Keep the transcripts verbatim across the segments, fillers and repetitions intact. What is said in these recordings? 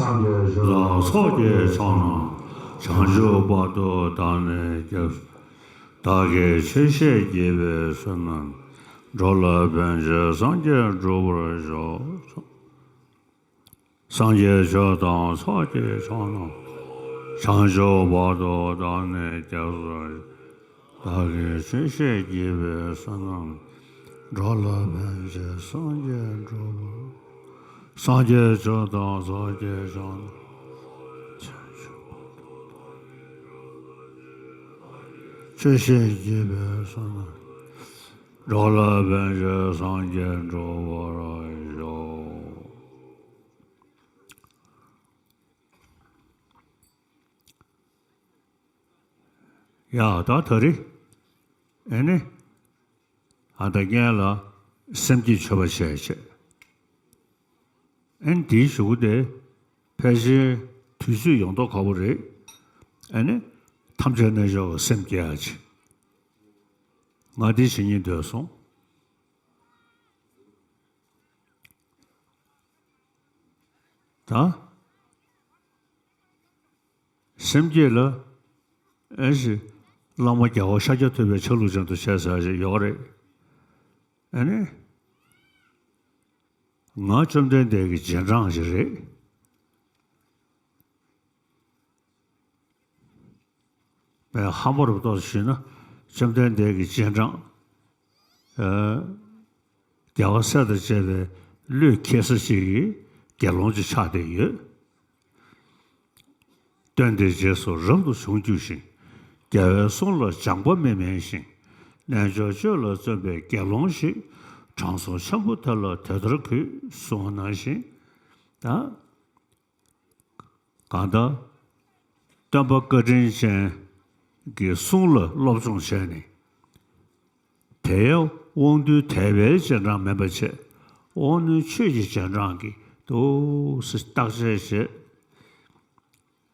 སངས་རྒྱས་ཆོས་དང་ཚོགས་ཀྱི་མཆོག་རྣམས། བྱང་ཆུབ་བར་དུ་བདག་ནི་སྐྱབས། བདག་གིས་ཆོས་བཤད་བགྱིས་པའི་བསོད་ནམས། འགྲོ་ལ་ཕན་ཕྱིར་སངས་རྒྱས་འགྲུབ་པར་ཤོག། སངས་རྒྱས་ཆོས་དང་ཚོགས་ཀྱི་མཆོག་རྣམས། བྱང་ཆུབ་བར་དུ་བདག་ནི་སྐྱབས་སུ། བདག་གིས་ཆོས་བཤད་བགྱིས་པའི་བསོད་ནམས། འགྲོ་ལ་ཕན་ཕྱིར་སངས་རྒྱས་འགྲུབ་པར། སངས་རྒྱས་ཆོས་དང་ཚོགས་ཀྱི་མཆོག་རྣམས། ཆོས་བཤད་བགྱིས་པའི་བསོད་ནམས། འགྲོ་ལ་ཕན་ཕྱིར་སངས་རྒྱས་འགྲུབ་པར་ཤོག། ཡ་ད་ད་རེས་ཨེ་ནི་ཨ་ད་སྔན་ལ་སེམས་བསྐྱེད་མཆོད་པ་བྱས་བྱས། ཨེ་ནི་དེའི་གཞུག་གུ་དེ་ཕལ་ཆེར་དུས་ཚོད་ཡོང་མདོག་ཁ་པོ་རེད། ཨེ་ནི་ཐམས་ཅད་རྣལ་འབྱོར་པ་སེམས་བསྐྱེད་ཡ་ཆེ། ང་འདི་བྱེད་སྙིང་འདོད་སོང་། ད། སེམས་བསྐྱེད་ལ་ཨེ་ཞེ་བླ་མ་རྒྱལ་བ་ཤཱཀྱ་ཐུབ་པའི་ཆ་ལུགས་ཅན་དུ་བྱས་ཟེར་ཞིག་ཡོད་རེད། ཨེ་ནི། ང་བཅོམ་ལྡན་འདས་ཀྱི་རྗེས་འབྲང་ཞིག་རེད། པའི་ཧམ་པ་རུ་གཏོགས་ཞུས་ན་བཅོམ་ལྡན་འདས་ཀྱི་རྗེས་འབྲང་། ཨ། རྒྱལ་བ་སྲས་དང་བཅས་པའི་བློས་འཁེལ་ས་ཞིག་གི་དགེ་སློང་ཅིག་ཆགས་བསྡད་ཡོད། སྟོན་ཏེ་རྗེས་སུ་རབ་ཏུ་བྱུང་གྱུར་ཅིང་། རྒྱལ་བའི་གསུང་ལ་སྦྱངས་པ་མི་དམན་ཞིང་། རྣལ་འབྱོར་སྤྱོད་ལ་བརྩོན་པའི་དགེ་སློང་ཞིག། དྲང་སྲོང་ཆེན་པོ་དེ་ལ་དེ་ལྟར་གུས། གསུངས་པ་ནང་བཞིན། ད། གང་ལྟར། སྟོན་པ་བཀའ་དྲིན་ཅན་གྱི་གསུང་ལ་སློབ་སྦྱོང་བྱས་ནས། དེ་ཡང་དབང་རྟུལ་དད་པའི་རྗེས་འབྲང་མིན་པ་བྱས། དབང་རྣོན་ཆོས་ཀྱི་རྗེས་འབྲང་གི་འདུག་སེ་བརྟག་དཔྱད་བྱས།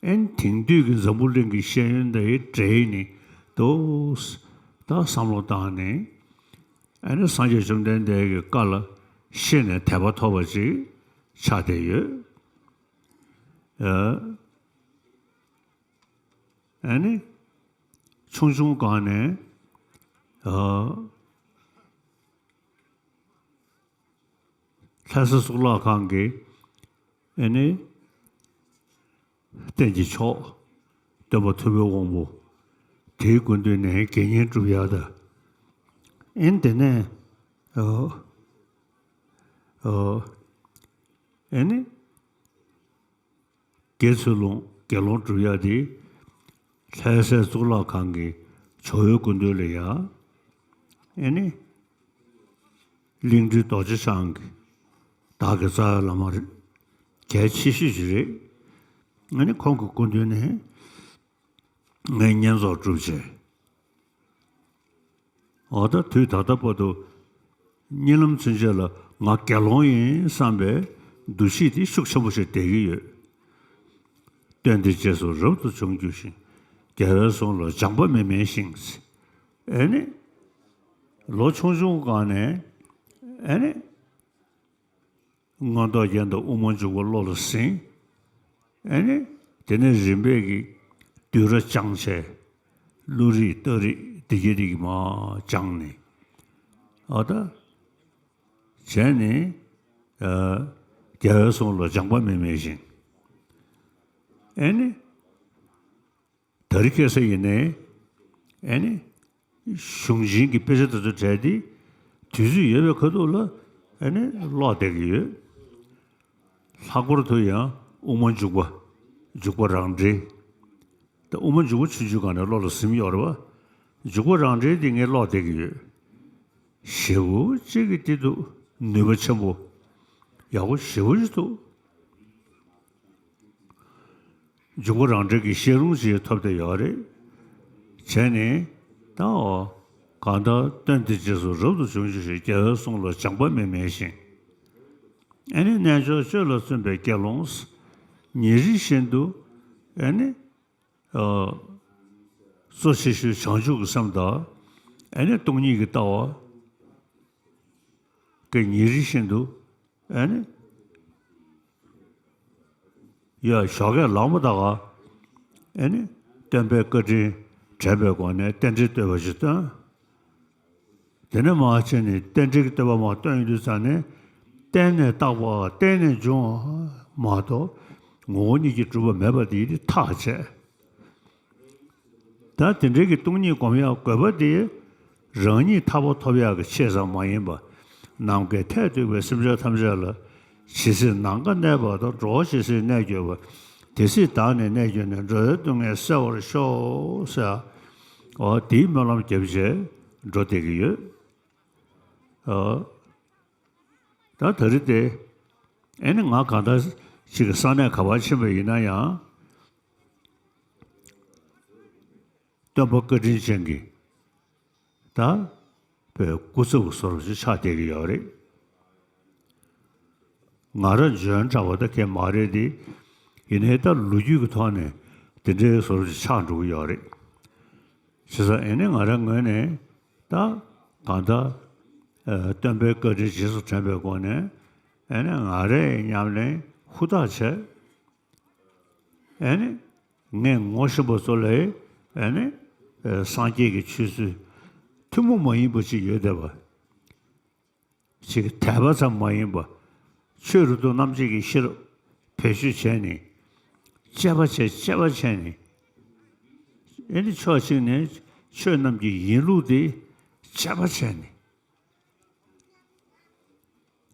ཨེ་ནི་དེང་དུས་ཀྱི་འཛམ་བུ་གླིང་གི་ཤེས་ཡོན་དེ་འདྲེས་ནས་འདུག་སེ་ད་བསམ་བློ་བཏང་ནས། ཨེ་ནི་སངས་རྒྱས་བཅོམ་ལྡན་འདས་ཀྱི་བཀའ་ལ་ཤེས་ནས་དད་པ་ཐོབ་པ་ཅིག་ཆགས་བསྡད་ཡོད། ཨ་ནི། ཆུང་ཆུང་སྒང་ནས། ཨ། ལྷ་ས་གཙུག་ལག་ཁང་གི། ཨ་ནི། རྟེན་གྱི་མཆོག་སྟོན་པ་ཐུབ་པའི་དབང་པོ། དེའི་སྐུ་མདུན་ནས་དགེ་བསྙེན་སྒྲུབ་ཡག་དང་། ཨ་ནི་དེ་ནས། ཨ། ཨ། ཨ་ནི། དགེ་ཚུལ་སློང་དགེ་སློང་སྒྲུབ་ཡག་དེ། ལྷ་སའི་གཙུག་ལག་ཁང་གི་ཇོ་བོའི་སྐུ་མདུན་ལ་ཡ། ཨེ་ནི། གླིང་རྗེ་རྡོ་རྗེ་འཆང་གི་བདག་གི་རྩ་བའི་བླ་མ་རེད། གལ་ཆེ་ཤོས་ཅིག་རེད། ཨེ་ནི་ཁོང་གི་སྐུ་མདུན་ནས་ངས་བསྙེན་རྫོགས་གྲུབ་བྱས། འོ་ད་དུས་ད་ལྟ་བར་དུ་གཉིད་ལམ་ཚུན་ཆད་ལ་ང་དགེ་སློང་ཡིན་བསམ་པའི་འདུ་ཤེས་དེ་ཤུགས་ཆེན་པོ་ཞིག་བསྡད་ཀྱི་ཡོད། སྟོན་ཏེ་རྗེས་སུ་རབ་ཏུ་བྱུང་གྱུར་ཅིང་། རྒྱལ་བའི་གསུང་ལ་སྦྱངས་པ་མི་དམན་ཞིང་། ཨེ་ནི། ལོ་ཆུང་ཆུང་སྒང་ནས་ཨེ་ནི། མངོན་རྟོགས་རྒྱན་དང་དབུ་མ་འཇུག་པ་བློ་ལ་ཟིན། ཨེ་ནི། དེ་ནས་རིམ་པས་ཀྱི་བསྡུས་ར་སྦྱངས་བྱས། ཀླུ་རིགས་རྟ་རིགས་འདི་གྱད་འདི་གྱད་མར་སྦྱངས་ནས། ཨ་ད། བྱས་ནས། ཨ། རྒྱལ་བའི་གསུང་ལ་སྦྱངས་པ་མི་མེད་བཞིན། ཨེ་ནི། ད་རེས་ཁ་སང་ཡིན་ནའི། ཨེ་ནི། གཞུང་ཆེན་གྱི་དཔེ་ཆ་དེ་ཚོ་བྲལ་ཏེ། དུས་ཚོད་ཡོད་པའི་ཁ་ཐུག་ལ་ཨེ་ནི་ཀློག་བསྡད་ཀྱི་ཡོད། ལྷག་པར་དུ་ཡང་དབུ་མ་འཇུག་པ། འཇུག་པ་རང་འགྲེལ། ད་དབུ་མ་འཇུག་པ་ཆུང་ཆུང་སྒང་ནས་བློ་ལ་ཟིན་ཡོད་རེད་བ། འཇུག་པ་རང་འགྲེལ་དེ་ངས་ཀློག་བསྡད་ཀྱི་ཡོད། ཞེ་པོ་ཅིག་གི་དེ་འདུག་ནུས་པ་ཆེན་པོ། ཡག་པོ་ཞེ་པོ་ཅིག་འདུག་འཇུག་པ་རང་འགྲེལ་གྱི་ཤེས་རུང་ཅིག་ཐོབ་བསྡད་ཡོད་རེད། བྱས་ནས་ད་འོ། གང་ལྟར་སྟོན་ཏེ་རྗེས་སུ་རབ་ཏུ་བྱུང་ཞིང་། རྒྱལ་བའི་གསུང་ལ་སྦྱངས་པ་མི་མེད་བཞིན། ཨེ་ནི་རྣལ་འབྱོར་སྤྱོད་ལ་བརྩོན་པའི་དགེ་སློང་། ཉིན་རེ་བཞིན་དུ་ཨེ་ནི། ཨ། གཙོ་ཆེ་ཤོས་བྱང་ཆུབ་ཀྱི་སེམས་དང་། ཨེ་ནི་སྟོང་ཉིད་ཀྱི་ལྟ་བ་གི་ཉིན་རེ་བཞིན་དུ་ཨེ་ནི། ཡ་ཞོགས་ཀས་ལངས་པ་ད་ག་ཨེ་ནི་སྟོན་པའི་བཀའ་དྲིན་དྲན་པའི་སྒོ་ནས་རྟེན་འབྲེལ་བསྟོད་པ་ཞིག་བཏོན། དེ་ནས་མར་བྱས་ནས་རྟེན་འབྲེལ་གྱི་བསྟོད་པ་མར་བཏོན་ཡོང་དུས་ཙང་ནས། བརྟེན་ནས་བཏགས་པ་བརྟེན་ནས་འབྱུང་བ་མ་གཏོགས། ངོ་བོ་ཉིད་ཀྱིས་གྲུབ་པ་མེད་པ་དེ་ཐག་བཅད། ད་དེ་འདྲའི་གི་སྟོང་ཉིད་སྒོམ་ཡག་དགོས་པ་དེ། རང་ཉིད་ཐར་པ་ཐོབ་ཡག་གི་ཆེད་ཙམ་མ་ཡིན་པ། ནམ་མཁའི་མཐས་གཏུགས་པའི་སེམས་ཅན་ཐམས་ཅད་ལ། ཇི་སྲིད་ནམ་མཁའ་གནས་པ་དང་། འགྲོ་བ་ཇི་སྲིད་གནས་གྱུར་པ། དེ་སྲིད་བདག་ནི་གནས་གྱུར་ནས། འགྲོ་བའི་སྡུག་བསྔལ་སེལ་བར་ཤོག་ཟེར། འོ་དེའི་སྨོན་ལམ་རྒྱབ་བྱས་འགྲོ་བསྡད་ཀྱི་ཡོད། ཨ། ད་ད་རེས་དེ། ཨེ་ནི་ང་གང་ལྟར་ཅིག་གི་ས་གནས་ག་པར་ཕྱིན་པ་ཡིན་ན་ཡང་། སྟོན་པ་བཀའ་དྲིན་ཅན་གྱི། ད། པའི་སྐུ་ཚབ་བཟོ་འདྲ་ཅིག་ཆགས་བསྡད་ཀྱི་ཡོད་རེད། ང་རང་འཇོན་དྲགས་པ་ད་གས་མ་རེད་དེ། ཡིན་ནའི་ད་ལོ་རྒྱུས་ཀྱི་ཐོག་ནས་དེ་འདྲའི་བཟོ་འདྲ་ཅིག་ཆགས་འགྲོ་གི་ཡོད་རེད། བྱས་ཙང་ཨེ་ནི་ང་རང་ངོས་ནས་ད་གང་ལྟར། ཨ། སྟོན་པའི་བཀའ་དྲིན་རྗེས་སུ་དྲན་པའི་སྒོ་ནས། ཨེ་ནི་ང་རའི་ཉམས་ལེན་ཧུར་ཐག་བྱས། ཨེ་ནི། ངས་ངོ་ཤེས་པ་ཚོ་ལ། ཨེ་ནི། ཨེ། སངས་རྒྱས་ཀྱི་ཆོས་ཚུལ་ཐུན་མོང་མ་ཡིན་པ་ཅིག་ཡོད་བསྡད་པ། ཅིག་དད་པ་ཙམ་མ་ཡིན་པ། ཆོས་རབ་ཏུ་རྣམ་འབྱེད་ཀྱི་ཤེས་རབ་བེད་སྤྱོད་བྱས་ནས། དཔྱད་པ་བྱས། དཔྱད་པ་བྱས་ནས། ཨེ་ནི་ཕྱོགས་གཅིག་ནས་ཆོས་རྣམས་ཀྱི་ཡིན་ལུགས་དེ་དཔྱད་པ་བྱས་ནས།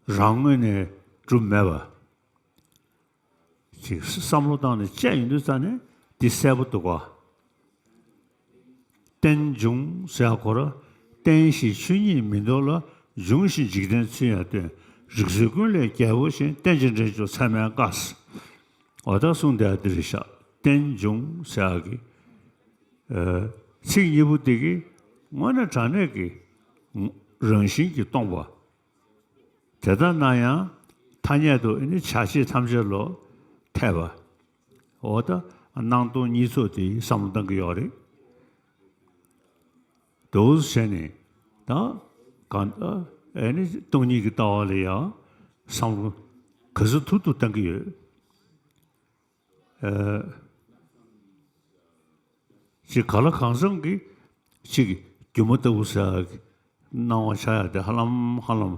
རང་ངོས་ནས་གྲུབ་མེད་པ། ཅིག་བསམ་བློ་བཏང་ནས་དཔྱད་ཡོང་དུས་ཙ་ནས་འདི་གསལ་པོ་འདུག་ག་རྟེན་འབྱུང་ཟེར་ཡག་ཁོ་ར། བརྟེན་ཞིང་ཆོས་ཉིད་མིན་འདོར་ལ། འབྱུང་ཞིང་འཇིག་རྟེན་ཚུལ་ཡང་སྟོན། རིགས་ཚོགས་ཀུན་ལས་རྒྱལ་པོ་ཆེ། རྟེན་ཅིང་འབྲེལ་འབྱུང་ཚད་མེད་དཀའ། འོ་ད་གསུངས་དེ་འདི་རེད་ཤག་རྟེན་འབྱུང་ཟེར་ཡག་གི། ཨ། ཚིག་གཉིས་པོ་དེ་གིས་དངོས་གནས་དྲང་གནས་ཀྱི་རང་བཞིན་གྱིས་སྟོང་པ། དེ་ལྟར་ན་ཡང་ཐ་སྙད་དུ་ནི་བྱ་བྱེད་ཐམས་ཅད་ལ་འཐད་པ། འོ་ད་སྣང་སྟོང་གཉིས་ཚོགས་དེ་བསམ་བློ་གཏང་གི་ཡོད་རེད། དེ་འདྲ་བྱས་ནས་ད་གང་ལྟར་ཨེ་ནི་སྟོང་ཉིད་ཀྱི་ལྟ་བ་ལ་ཡང་བསམ་བློ་ག་ཚོད་ཐུབ་ཐུབ་གཏང་གི་ཡོད། ཨ། ཅིག་ག་ལ་གང་འཚམ་གྱི་ཅིག་སྒྱུ་མ་ལྟ་བུ་ཟེར་སྣང་བ་ཆགས་ཡག་དེ་ཧ་ལམ་ཧ་ལམ་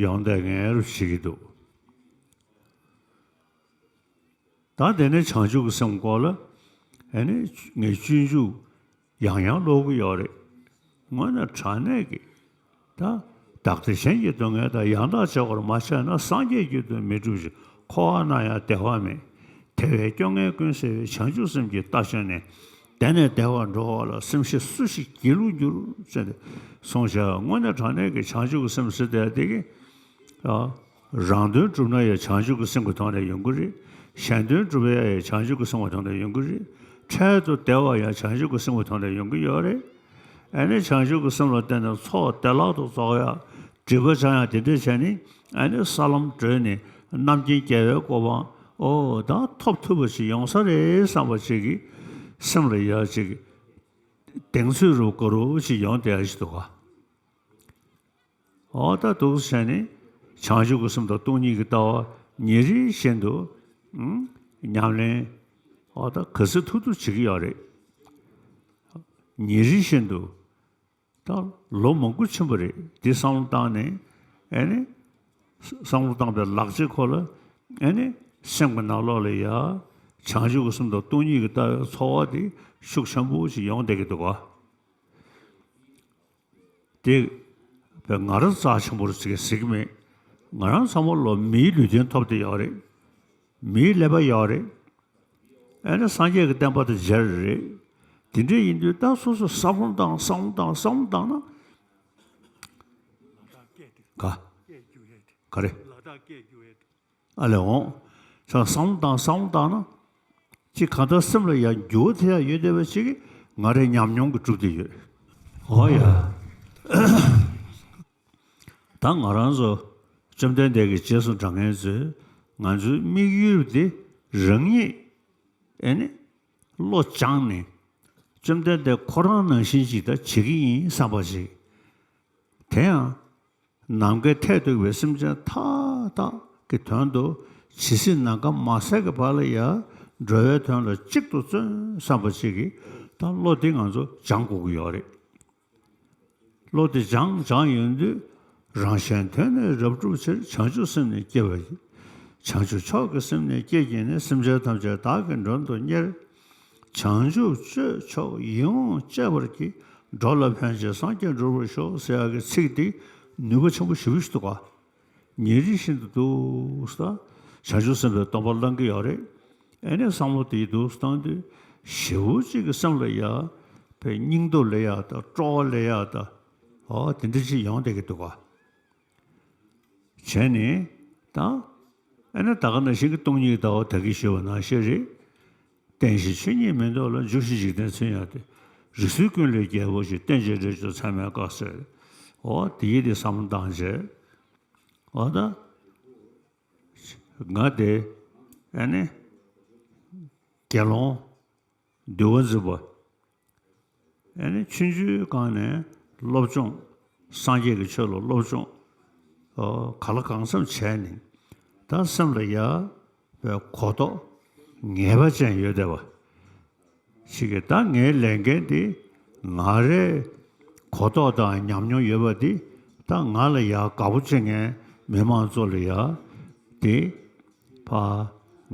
ཡོང་བསྡད་མཁན་རུ་བྱེད་ཀྱི་འདུག་ད་དེ་ནས་བྱང་ཆུབ་ཀྱི་སེམས་སྐོར་ལ་ཨ་ནི་ངས་སྤྱོད་འཇུག་ཡང་ཡང་ཀློག་གི་ཡོད་རེད། དངོས་གནས་དྲང་གནས་ཀྱི། ད་བདག་བདེ་གཞན་གྱི་སྡུག་བསྔལ་དང་། ཡང་དག་བྱ་བར་མ་བྱས་ན། སངས་རྒྱས་རྒྱུད་དུ་མི་འགྲུབ་ཅིང་། འཁོར་བ་ན་ཡང་བདེ་བ་མེད། དེ་བས་སྐྱོ་ངལ་ཀུན་སེལ་བའི། བྱང་ཆུབ་སེམས་ཀྱི་རྟ་ཞོན་ནས། དེ་ནས་བདེ་བར་འགྲོ་བ་ལ། སེམས་ཤེས་སུ་ཞིག་སྒྱིད་ལུག་འགྱུར། ཟེར་ཏེ་གསུངས་བཞག་དངོས་གནས་དྲང་གནས་ཀྱི་བྱང་ཆུབ་ཀྱི་སེམས་ཟེར་དེ་དེ་གི། ཨ། རང་དོན་སྒྲུབ་ན་ཡང་བྱང་ཆུབ་ཀྱི་སེམས་ཀྱི་ཐོག་ནས་ཡོང་གི་རེད། གཞན་དོན་སྒྲུབ་ཡ་ཡང་བྱང་ཆུབ་ཀྱི་སེམས་ཀྱི་ཐོག་ནས་ཡོང་གི་རེད། འཕྲལ་དུ་བདེ་བ་ཡང་བྱང་ཆུབ་ཀྱི་སེམས་ཀྱི་ཐོག་ནས་ཡོང་གི་ཡོད་རེད། ཨ་ནི་བྱང་ཆུབ་ཀྱི་སེམས་ལ་བརྟེན་ནས་ཚོགས་བདེ་བླག་ཏུ་རྫོགས་ཡ། སྒྲིབ་པ་སྦྱང་ཡ་དེ་འདྲ་བྱས་ནས་ཨ་ནི་ས་ལམ་བགྲོད་ནས་རྣམ་མཁྱེན་རྒྱལ་བའི་གོ་འཕང་ཨོ་ད་ཐོབ་ཐུབ་པ་ཞིག་ཡོང་ས་རེད་བསམ་པ་ཅིག་གི་སེམས་ལ་ཡ་ཅིག་གདེང་ཚོད་རུ་དགའ་རུ་ཞིག་ཡོང་བསྡད་ཡ་ཞིག་འདུག་ག་འོ་ད་འདུག་སེ་བྱས་ནས་བྱང་ཆུབ་ཀྱི་སེམས་དང་སྟོང་ཉིད་ཀྱི་ལྟ་བ་ཉིན་རེ་བཞིན་དུ་ཨུམ་ཉམས་ལེན་འོ་ད་ག་ཚོད་ཐུབ་ཐུབ་བྱེད་ཀྱི་ཡོད་རེད། ཉིན་རེ་བཞིན་དུ་ད་ལོ་མང་པོ་ཕྱིན་པ་རེད། འདི་བསམ་བློ་བཏང་ནས་ཨེ་ནི་བསམ་བློ་བཏང་པའི་ལག་རྗེས་ཁོ་ལ་ ཨེ་ནི་སེམས་ཀྱི་ནང་ལོགས་ལ་ཡ་བྱང་ཆུབ་ཀྱི་སེམས་དང་སྟོང་ཉིད་ཀྱི་ལྟ་བའི་ཚོར་བ་དེ་ཤུགས་ཆེན་པོ་ཞིག་ཡོང་བསྡད་ཀྱི་འདུག་ག། དེ་བས་ང་རང་རྩ་ཆེན་པོ་རེད་ཟེར་གི་ཟེར་གི་མེད། ང་རང་ཚང་མ་ལོ་མིའི་ལུས་རྟེན་ཐོབ་བསྡད་ཡོད་རེད། མིའི་ཀླད་པ་ཡོད་རེད། ཨེ་ནི་སངས་རྒྱས་ཀྱི་བསྟན་པ་དང་མཇལ་རེད། དེ་འདྲ་ཡིན་དུས་ད་སོ་སོ་བསམ་བློ་བཏང་བསམ་བློ་བཏང་བསམ་བློ་བཏང་ན། ག་ག་རེ། ཨ་ལས་འོང་། ས་བསམ་བློ་བཏང་བསམ་བློ་བཏང་ན། ཅིག་གང་ལྟར་སེམས་ལ་ཡང་འགྱུར་བ་ཐེབས་ཡ་ཡོད་བསྡད་པ་ཅིག་གིས་ང་རའི་ཉམས་མྱོང་གིས་གྲུབ་བསྡད་ཡོད། འོ་ཡ། ད་ང་རང་ཚོ་བཅོམ་ལྡན་འདས་ཀྱི་རྗེས་སུ་འབྲང་མཁན་ཚོས་ང་ཚོའི་དམིགས་ཡུལ་དེ་རང་ཉིད་ཨེ་ནི་བློ་སྦྱངས་ནས་བཅོམ་ལྡན་འདས་ཁོ་རང་ནང་བཞིན་ཅིག་ད་བྱེད་ཀྱི་ཡིན་བསམ་པ་ཅིག་དེ་ཡང་ནམ་མཁའི་མཐས་གཏུགས་པའི་སེམས་ཅན་མཐའ་དག་གི་དོན་དུ་ཇི་སྲིད་ནམ་མཁའ་མ་ཟད་ཀྱི་བར་ལ་ཡང་འགྲོ་བའི་དོན་ལ་གཅིག་ཏུ་བརྩོན་བསམ་པ་ཅིག་གིས་ད་བློ་དེ་ང་ཚོ་སྦྱང་དགོས་ཀྱི་ཡོད་རེད། བློ་དེ་སྦྱངས་སྦྱངས་ཡོང་དུས་རང་གཞན་དོན་ནི་རབ་བསྒྲུབ་ཕྱིར། བྱང་ཆུབ་སེམས་ནི་བསྐྱེད་པར་བགྱི། བྱང་ཆུབ་མཆོག་གི་སེམས་ནི་བསྐྱེད་བགྱིས་ནས། སེམས་ཅན་ཐམས་ཅད་བདག་གིས་མགྲོན་དུ་གཉེར། བྱང་ཆུབ་སྤྱོད་མཆོག་ཡིད་འོང་སྤྱད་པར་བགྱི། འགྲོ་ལ་ཕན་ཕྱིར་སངས་རྒྱས་འགྲུབ་པར་ཤོག་ཟེར་ཡག་གི་ཚིག་འདི་ནུས་པ་ཆེན་པོ་ཞེ་པོ་ཞིག་འདུག་ག། ཉིན་རེ་བཞིན་དུ་འདུག་ས། བྱང་ཆུབ་སེམས་དཔའི་སྡོམ་པ་བླང་གི་ཡོད་རེད། ཨེ་ནས་བསམ་བློ་དེ་འདུག་བཏང་དུས་ཞེ་པོ་ཅིག་གི་སེམས་ལ་ཡ་བའི་སྙིང་སྟོབས་སླེབས་ཡག་དང་སྤྲོ་བ་སླེབས་ཡག་དང་། ཨོ་དེ་འདྲ་ཅིག་ཡོང་བསྡད་ཀྱི་འདུག་ག། བྱས་ནས་ད་ཨེ་ནས་ད་ག་ནང་བཞིན་གྱི་སྟོང་ཉིད་ཀྱི་ལྟ་བ་ད་གིན་ཞུས་པ་ནང་བཞིན་རེད། རྟེན་གཞི་ཆོས་ཉིད་མིན་འདོར་ལ། འཇུག་གཞི་འཇིག་རྟེན་མཚོན་ཡང་སྟེ། རིགས་ཚུལ་ཀུན་ལས་རྒྱལ་པོ་ཞིག། རྟེན་ཅིང་འབྲེལ་གྱུར་མཚན་མའི་སྐབས་སུ། འོ་དེ་ཡི་དེ་བསམ་བློ་བཏང་བྱས། འོ་ད་ང་དེ་ཨ་ནི་དགེ་སློང་འདུལ་བ་འཛིན་པ། ཨ་ནི་ཆུང་ཆུང་སྒང་ནས་སློབ་སྦྱོང་། སངས་རྒྱས་ཀྱི་ཆོས་ལ་སློབ་སྦྱོང་། ཨོ་ག་ལ་གང་འཚམ་བྱས་ནས་ད་སེམས་ལ་ཡ་བའི་གོ་རྟོགས་ངེས་པ་ཅན་ཡོད་བསྡད་པ་ཞིག་གིས། ད་ངའི་ལས་འགན་དེ་ང་རའི་གོ་རྟོགས་དང་ཉམས་མྱོང་ཡོད་པ་དེ་ད་ང་ལ་ཡ་དགའ་པོ་བྱེད་མཁན་མི་མང་ཚོ་ལ་ཡ་དེ་ཕ་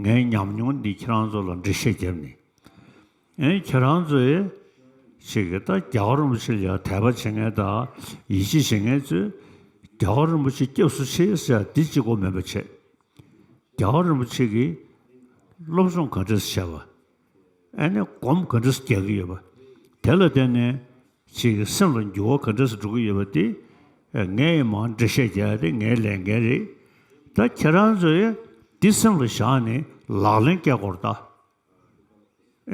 ངའི་ཉམས་མྱོང་འདི་ཁྱེད་རང་ཚོ་ལ་འགྲེལ་བཤད་བརྒྱབ་ནས། ཨེ་ཁྱེད་རང་ཚོས་ཅིག་གིས་ད་རྒྱལ་བ་རིན་པོ་ཆེ་ལ་ཡང་དད་པ་བྱེད་མཁན་དང་ཡིད་ཆེས་བྱེད་མཁན་ཚོས་རྒྱལ་བ་རིན་པོ་ཆེ་སྐྱབས་སུ་མཆི་ཟེར་ཡ་འདི་གཅིག་པོ་མིན་པ་བྱས། རྒྱལ་བ་རིན་པོ་ཆེ་གིས་སློབ་སྦྱོང་ག་འདྲས་བྱས་པ། ཨེ་ནས་སྒོམ་ག་འདྲས་རྒྱག་གི་ཡོད་པ། དེ་ལ་བརྟེན་ནས་ཅིག་གིས་སེམས་ལ་འགྱུར་བ་ག་འདྲས་འགྲོ་གི་ཡོད་པ་དེ་ངས་མར་འགྲེལ་བཤད་རྒྱག་ཡ་དེ་ངའི་ལས་འགན་རེད། ད་ཁྱེད་རང་ཚོས་འདི་སེམས་ལ་བཞག་ནས་ལག་ལེན་བཀལ་དགོས་རེད་ད།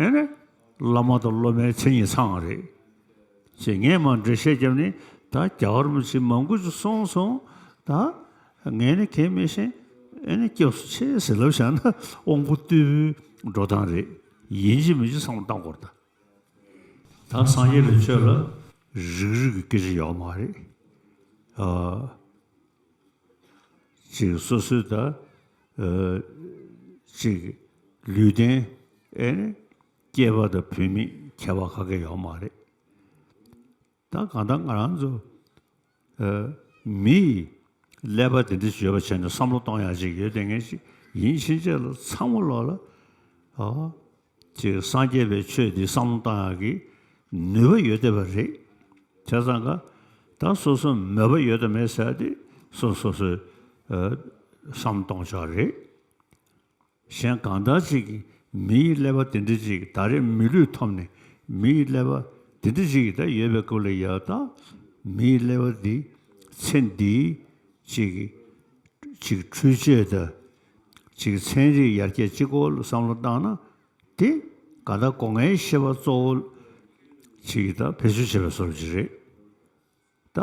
ཨེ་ནས་བླ་མ་དང་སློབ་མའི་མཚན་ཉིད་ཚང་བ་རེད། ཅེས་ངས་མར་འགྲེལ་བཤད་བརྒྱབ་ནས་ད་རྒྱལ་བ་རིན་པོ་ཆེ་མང་པོ་ཅིག་གསུངས་སོང་། ད་ངས་ནི་གང་མི་ཤེས། ཨེ་ནས་སྐྱབས་སུ་མཆི་ཟེར་ལབ་བཞག་ན་དབང་པོ་རྟུལ་པོའི་འགྲོ་སྟངས་རེད། ཡིན་གཅིག་མིན་གཅིག་བསམ་བློ་བཏང་དགོས་རེད་ད། ད་སངས་རྒྱས་པའི་ཆོས་ལ་རིགས་རུས་ཀྱི་སྐད་ཆ་ཡོད་མ་རེད། ཨ། ཅིག་སོ་སོའི་ད་ཨ་ཅིག་ལུས་རྟེན་ཨེ་ནི་སྐྱེས་པ་དང་བུད་མེད་ཁྱད་པར་ག་གེ་ཡོད་མ་རེད། ད་གང་ལྟར་ང་རང་ཚོ་ཨ་མི་ཡི་ཀླད་པ་དེ་འདྲ་ཞིག་ཡོད་པ་བྱས་ནས་བསམ་བློ་གཏོང་ཡག་ཅིག་ཡོད་བསྡད་མཁན་ཞིག་ཡིན་ཕྱིན་ཆད་ལ་ཚང་མ་ལོག་ལ་ཨ་ཅིག་སངས་རྒྱས་པའི་ཆོས་འདི་བསམ་བློ་གཏོང་ཡག་གི་ནུས་པ་ཡོད་བསྡད་པ་རེད། བྱས་ཙང་ཀ་ད་སོ་སོ་མོས་པ་ཡོད་དང་མེད་ཟེར་ཡ་དེ་སོ་སོ་སོའི་ཨ་བསམ་བློ་གཏོང་ཕྱོགས་རེད། གཞན་གང་ལྟར་ཅིག་གིས་མི་ཡི་ཀླད་པ་དེ་འདྲ་ཅིག་ད་རེས་མི་ལུས་ཐོབ་ནས་མི་ཡི་ཀླད་པ་དེ་འདྲ་ཅིག་ད་ཡོད་པའི་སྐབས་ལ་ཡ་ད་མི་ཡི་ཀླད་པ་འདི་ཚེ་འདིའི་ཅིག་ཅིག་འཕྲུལ་ཆས་དང་ཅིག་ཚན་རིག་ཡར་རྒྱས་གཅིག་པོ་ལ་བསམ་བློ་བཏང་ན་དེ་ག་ད་སྒོ་ལྔའི་ཤེས་པ་གཙོ་བོ་ཅིག་ད་བེད་སྤྱོད་བྱས་པའི་བཟོ་འདྲ་ཅིག་རེད། ད་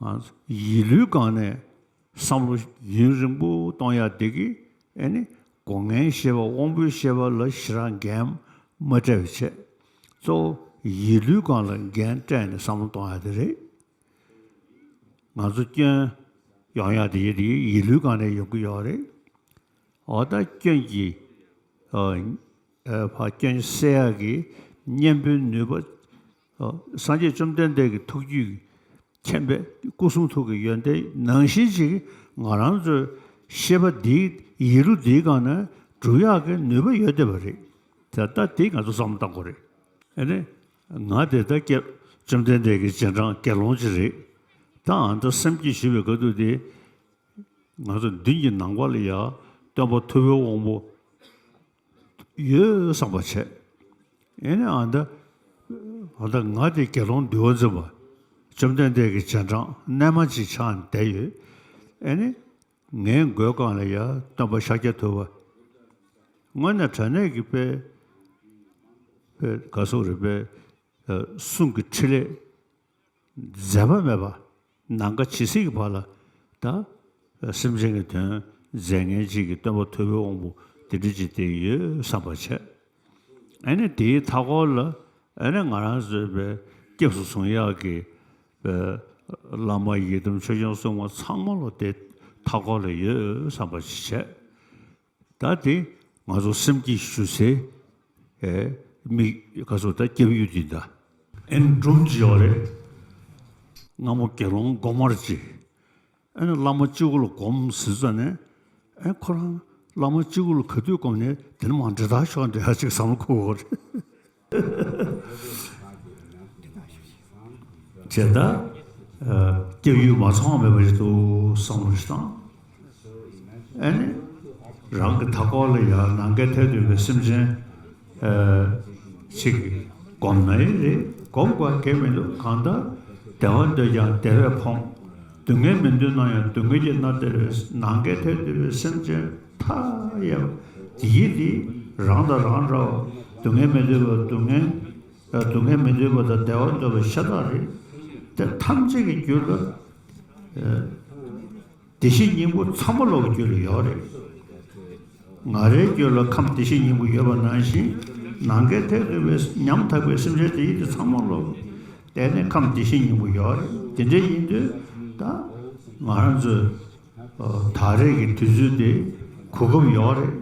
ང་ཡིད་ལུས་སྒང་ནས་བསམ་བློ་ཡུན་རིང་པོ་གཏོང་ཡག་དེ་གིས་ཨེ་ནི་སྒོ་ལྔའི་ཤེས་པ་དབང་པོའི་ཤེས་པ་ལ་ཞེ་དྲག་འགན་མ་སྤྲད་པ་བྱས། གཙོ་བོ་ཡིད་ལུས་སྒང་ལ་འགན་སྤྲད་ནས་བསམ་བློ་གཏོང་ཡག་དེ་རེད། ང་ཚོ་སྐྱོན་ཡོང་ཡག་དེ་ཡིད་ལུས་སྒང་ནས་ཡོང་གི་ཡོད་རེད། འོ་ད་སྐྱོན་གྱི་ཨ་ཨ་ཕ་སྐྱོན་སེལ་ཡག་གི་གཉེན་པོའི་ནུས་པ། ཨ་སངས་རྒྱས་བཅོམ་ལྡན་འདས་ཀྱི་ཐུགས་རྒྱུད་མཁྱེན་པའི་སྐུ་གསུང་ཐུགས་ཀྱི་ཡོན་ཏན་ནང་བཞིན་ཅིག་ང་རང་ཚོའི་ཤེས་པ་འདིའི་ ཡིད་བློ་འདིའི་སྒང་ནས་སྒྲུབ་ཡག་གི་ནུས་པ་ཡོད་བསྡད་པ་རེད། ད་ལྟ་དེ་ང་ཚོ་བསམ་བློ་བཏང་དགོས་རེད། ཨ་ནི། ང་དེ་ལྟར་སྐྱེ། བཅོམ་ལྡན་འདས་ཀྱི་རྗེས་འབྲང་དགེ་སློང་ཅིག་རེད། ད་ཨ་ནི་སེམས་བསྐྱེད་ཞུ་བའི་སྐབས་དུས་དེ། ང་ཚོ་མདུན་གྱི་ནམ་མཁའ་ལ་ཡ་སྟོན་པ་ཐུབ་པའི་དབང་པོ་ཡོད་བསམ་པ་བྱས། ཨེ་ནི་ཨ་ནི། ཨ་ནི་ང་དེ་དགེ་སློང་འདུལ་བ་འཛིན་པ། བཅོམ་ལྡན་འདས་ཀྱི་རྗེས་འབྲང་རྣལ་མ་ཅིག་ཆགས་བསྡད་ཡོད། ཨེ་ནི། ངའི་མགོའི་སྒང་ལ་ཡ་སྟོན་པ་ཤཱཀྱ་ཐུབ་པ། དངོས་གནས་དྲང་གནས་ཀྱི་དཔེ། དཔེ་ག་སོགས་རེད་པས། གསུང་གི་ཕྲིན་ལས་འཛད་པ་མེད་པ། ནམ་མཁའ་ཇི་སྲིད་ཀྱི་བར་ལ་ད་སེམས་ཅན་གྱི་དོན་མཛད་མཁན་ཅིག་གི་སྟོན་པ་ཐུབ་པའི་དབང་པོ་དེ་འདྲ་ཅིག་དེ་ཡོད་བསམ་པ་བྱས། ཨ་ནི་དེའི་མཐའ་འཁོར་ལ་ཨ་ནི་ང་རང་ཚོའི་པའི་སྐྱབས་སུ་བཟུང་ཡག་གི་པའི་བླ་མ་ཡི་དམ་ཆོས་སྐྱོང་སྲུང་མ་ཚང་མ་ལོ་དེ་མཐའ་འཁོར་ལ་ཡོད་བསམ་པ་ཞིག་བྱས། ད་དེ་ང་ཚོ་སེམས་བསྐྱེད་ཞུ་སའི་ཨེ་མི་ག་ཚོད་ད་སྐྱབས་ཡུལ་འདི་ད་ཨེ་འབྲོམ་ཅིག་ཡོད་རེད། སྔ་མོ་དགེ་སློང་སྒོ་དམར་ཅིག་ཨེ་ནི་བླ་མ་གཅིག་པུ་ལ་སྒོམ་ཟེར་ཙ་ནས། ཨེ་ཁོ་རང་བླ་མ་གཅིག་པུ་ལ་ག་དུས་སྒོམ་ནས་དེ་ནས་མར་འདྲེ་ཐག་ཤོར་འདྲ་ཡ་ཅིག་བསམ་བློ་འཁོར་བ་རེད། བྱས་ད། སྐྱབས་ཡུལ་མ་ཚང་བ་མེད་པ་ཞིག་འདུག་བསམ་བློ་ཞིག་བཏང་། ཨ་ནི། རང་གི་མཐའ་འཁོར་ལ་ཡང་ནམ་མཁའི་མཐས་གཏུགས་པའི་སེམས་ཅན། ཅིག་སྒོམ་ན་ཡང་རེད། སྒོམ་དགོས་གལ་མི་འདུག་གང་ལྟར་བདེ་བ་འདོད་ཀྱང་བདེ་བས་ཕོངས། སྡུག་བསྔལ་མི་འདོད་ན་ཡང་སྡུག་བསྔལ་གྱིས་མནར་བསྡད་པའི་ནམ་མཁའི་མཐས་གཏུགས་པའི་སེམས་ཅན་མཐའ་ཡས་པ་དེ་ཡིས་དེ་རང་དང་རང་འདྲ་བ། སྡུག་བསྔལ་མི་འདོད་པ་སྡུག་བསྔལ། སྡུག་བསྔལ་མི་འདོད་པ་དང་བདེ་བ་འདོད་པ་ཤ་སྟག་རེད། དེ་ཐམས་ཅད་ཀྱི་རྒྱུད་ལ། བདེ་གཤེགས་སྙིང་པོ་ཚང་མ་ལོག་གི་རྒྱུད་ལ་ཡོད་རེད། ང་རའི་རྒྱུད་ལ་ཁམས་བདེ་གཤེགས་སྙིང་པོ་ཡོད་པ་ནང་བཞིན། ནམ་མཁའི་མཐས་གཏུགས་པའི་ཉམ་ཐག་པའི་སེམས་ཅན་དེ་ཡིས་དེ་ཚང་མ་ལོག་གི་གཏན་ནས་ཁམས་བདེ་གཤེགས་སྙིང་པོ་ཡོད་རེད། དེ་འདྲ་ཡིན་དུས་ད་ང་རང་ཚོས་ད་རེས་ཀྱི་དུས་ཚོད་དེ་གོ་སྐབས་ཡོད་རེད།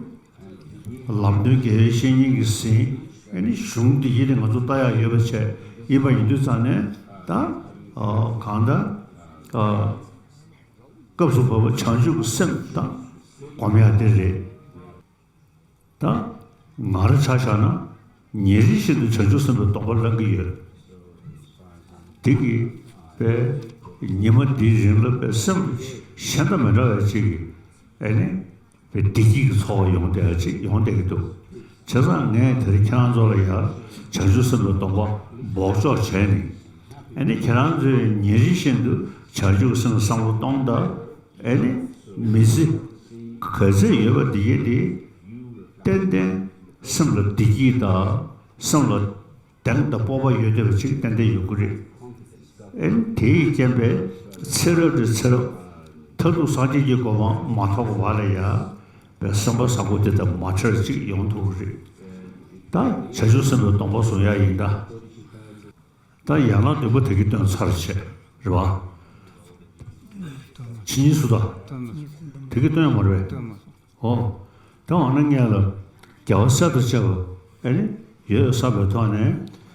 ལམ་སྟོན་དགེ་བའི་བཤེས་གཉེན་གྱིས་ཟིན། ཨ་ནི་གཞུང་འདི་ཡིན་ནི་ང་ཚོ་ལྟ་ཡག་ཡོད་པ་བྱས་ཡིན་པ་ཡིན་དུས་ཙང་ནས་ད་གང་ལྟར་སྐབས་སུ་བབ་པ་བྱང་ཆུབ་ཀྱི་སེམས་དང་སྒོམ་ཡག་དེ་རེད། ད་ང་རང་ཆ་བཞག་ན་ཉིན་རེ་བཞིན་དུ་བྱང་ཆུབ་སེམས་དཔའི་སྡོམ་པ་བླང་གི་ཡོད། དེ་གིས་པའི་ཉི་མ་འདིའི་རིང་ལ་པའི་སེམས་གཞན་དང་མི་འདྲ་བའི་ཅིག་གིས་ཨ་ནི། བདེ་སྐྱིད་ཀྱི་ཚོར་བ་ཡོང་བསྡད་ཅིག་ཡོང་བསྡད་ཀྱི་འདུག་བྱས་ཙང་ངས་དེ་རིང་ཁྱེད་རང་ཚོ་ལ་ཡང་བྱང་ཆུབ་སེམས་དཔའི་སྡོམ་པ་འབོགས་ཆོག་བྱས་ནས། ཨ་ནི་ཁྱེད་རང་ཚོས་ཉིན་རེ་བཞིན་དུ་བྱང་ཆུབ་སེམས་བསམ་བློ་གཏོང་དང་། ཨ་ནི་མི་ཚེ་ག་ཚོད་ཡོད་པ་དེ་གས་དེ་ཏན་ཏན་སེམས་ལ་བདེ་སྐྱིད་དང་སེམས་ལ། གདེང་དང་སྤོབས་པ་ཡོད་བསྡད་པ་ཅིག་ཏན་ཏན་ཡོང་གི་རེད། ཨེ་ནི་དེ་ཡི་རྐྱེན་པས་ཚེ་རབས་ནས་ཚེ་རབས་མཐར་ཐུག་སངས་རྒྱས་ཀྱི་གོ་འཕང་མ་ཐོབ་བར་ལ་ཡང་པའི་བསམ་པ་བཟང་པོ་དེ་དང་མ་བྲལ་ཅིག་ཡོང་ཐུབ་ཀྱི་རེད། ད་བྱང་ཆུབ་སེམས་དཔའི་སྡོམ་པ་བཟུང་ཡག་ཡིན་ད། ད་ཡང་ན་འདོད་པ་དེ་གི་སྟོན་ཚར་བྱས་རེད་བ། ཇི་སྙེད་སུ་དག་དེ་གི་སྟོན་ཡག་མ་རེད་པས། ཨོ། དེ་འོ་ན་ངས་ལ་རྒྱལ་བ་སྲས་དང་བཅས་པ་ཨེ་ནི་ཡོད་བསམ་པའི་ཐོག་ནས་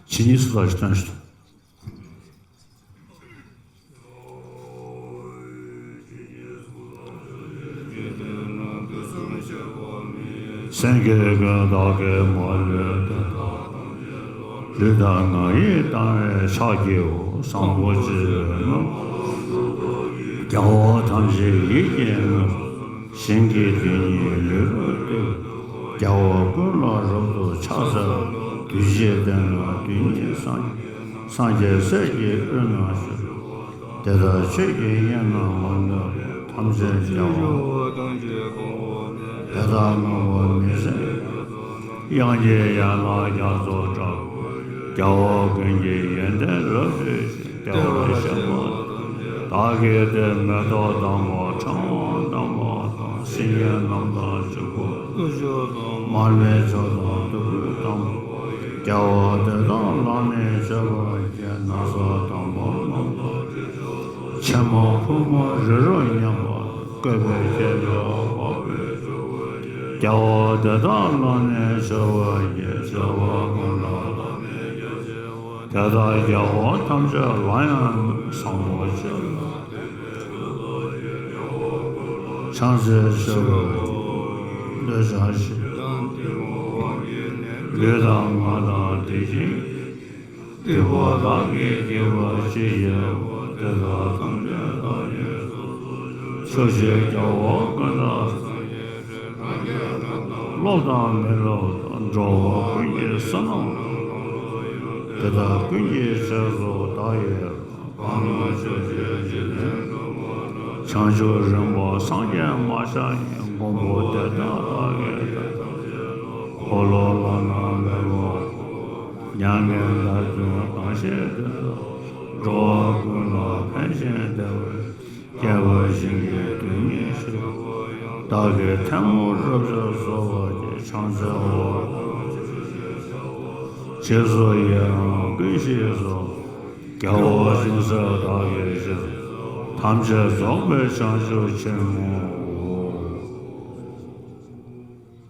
ཇི་སྙེད་སུ་དག་ཅིག་སྟོན་ཞུ། སེང་གེ་ཀུན་བདག་གིས་མ་ལུས་ཏེ། ལུས་དང་ངག་ཡིད་དང་བས་ཕྱག་བགྱིའོ། བཟང་པོ་སྤྱོད་པས་ན། རྒྱལ་བ་ཐམས་ཅད་ཡིད་ཀྱིས་མོས། ཞིང་གི་རྡུལ་སྙེད་ལུས་པོ་སྟེ། རྒྱལ་བ་ཀུན་ལ་རབ་ཏུ་ཕྱག་འཚལ་ལོ། གདུལ་བྱའི་དོན་ལ་དོན་གཉེར་སངས། སངས་རྒྱས་སྲས་ཀྱི་དབུས་ན་བཞུགས། དེ་དག་ཆོས་ཀྱི་དབྱིངས་རྣམས་མ་ལུས་པ། ཐམས་ཅད་སྐྱེ་བོ། དེ་དག་ངོ་བོ་མི་ཟད། དབྱངས་ཀྱི་ཡན་ལག་རྒྱ་མཚོ་འདྲ། རྒྱལ་བ་ཀུན་གྱི་ཡོན་ཏན་རབ་ཏུ་ཕྱུང་། བདེ་བར་གཤེགས་པ་ཐམས་ཅད་བདག་གིས་ཏེ། མེ་ཏོག་དང་པོ་ཕྲེང་བ་དང་པོ་དང་། སིལ་སྙན་རྣམས་དང་བྱུག་པ། ཀུ་ཤ་དང་། མར་མེ་མཆོག་དང་བདུག་སྤོས་དང་པོ། རྒྱལ་བ་དེ་དག་ལ་ནི་མཆོད་པར་བགྱི། ན་བཟའ་དང་པོ་རྣམས་དང་། ཕྱེ་མ་ཕུར་མ་རི་རབ་མཉམ་པ། བཀོད་པའི་སྤྱན་ལྡན་དཔའ་བོས་ཕྱུག་པ་བགྱི། རྒྱལ་བ་དེ་དག་ལ་ནི་མཆོད་པར་བགྱི། མཆོད་པ་ཀུན་ལ་བླ་མེད་ཀྱིས་བྱིན་པ། དེ་དག་རྒྱལ་བ་ཐམས་ཅད་ལ་ཡང་མོས། བཟང་པོ་སྤྱོད་པས་ན། བྱང་སེམས་མཆོད་པར་བགྱི། འདོད་ཆགས་ཞེ་སྡང་གཏི་མུག་དབང་གིས་ནི། ལུས་དང་ངག་དང་དེ་བཞིན་གྱི་སྡིག་པ་དག་གིས་བགྱིས་པ་ཅི་བགྱིའོ། དེ་དག་ཐམས་ཅད་བདག་གིས་སོ་སོར་བསྐྱབ། ཆོས་ཀྱི་རྒྱལ་བ་ཀུན་དང་། སངས་རྒྱས་སྲས་སྒྲ་སྙན་དང་། སློབ་དང་མི་སློབ་དང་། འགྲོ་བ་ཀུན་གྱི་བསོད་ནམས་དེ་དག་ཀུན་གྱི་རྗེས་སུ་བདག་ཡི་རང་། བྱང་ཆུབ་རིམ་པ་སངས་རྒྱས་མ་ཤར་བཞིན། མགོན་པོ་དེ་ལྟར་བདག་གིས་བསྟེན། འཁོར་ལོ་བླ་ན་མེད་པ་ཁོ་བོ། མྱ་ངན་འདའ་སྟོན་གང་བཞེད་དེ་དག་འགྲོ་བ་ཀུན་ལ་ཕན་ཞིང་བདེ་བའི། སྐྱེ་བ་གཞན་གྱིས་སྡུག་བསྔལ་ཞི་བ་ཡང་། བདག་གིས་ཐལ་མོ་སྒྲུབ་ཕྱིར་གསོལ་བ་འདེབས། བྱང་སེམས་དབང་པོ་ཆོས་ཀྱི་རྒྱལ་པོ། རྗེས་སུ་ཡི་རང་བསྐུལ་ཞེས་སོགས། རྒྱལ་བ་ཅུང་ཟད་བདག་གིས་ཕྱིར། ཐམས་ཅད་རྫོགས་པའི་བྱང་ཆུབ་ཕྱིར་བསྔོའོ།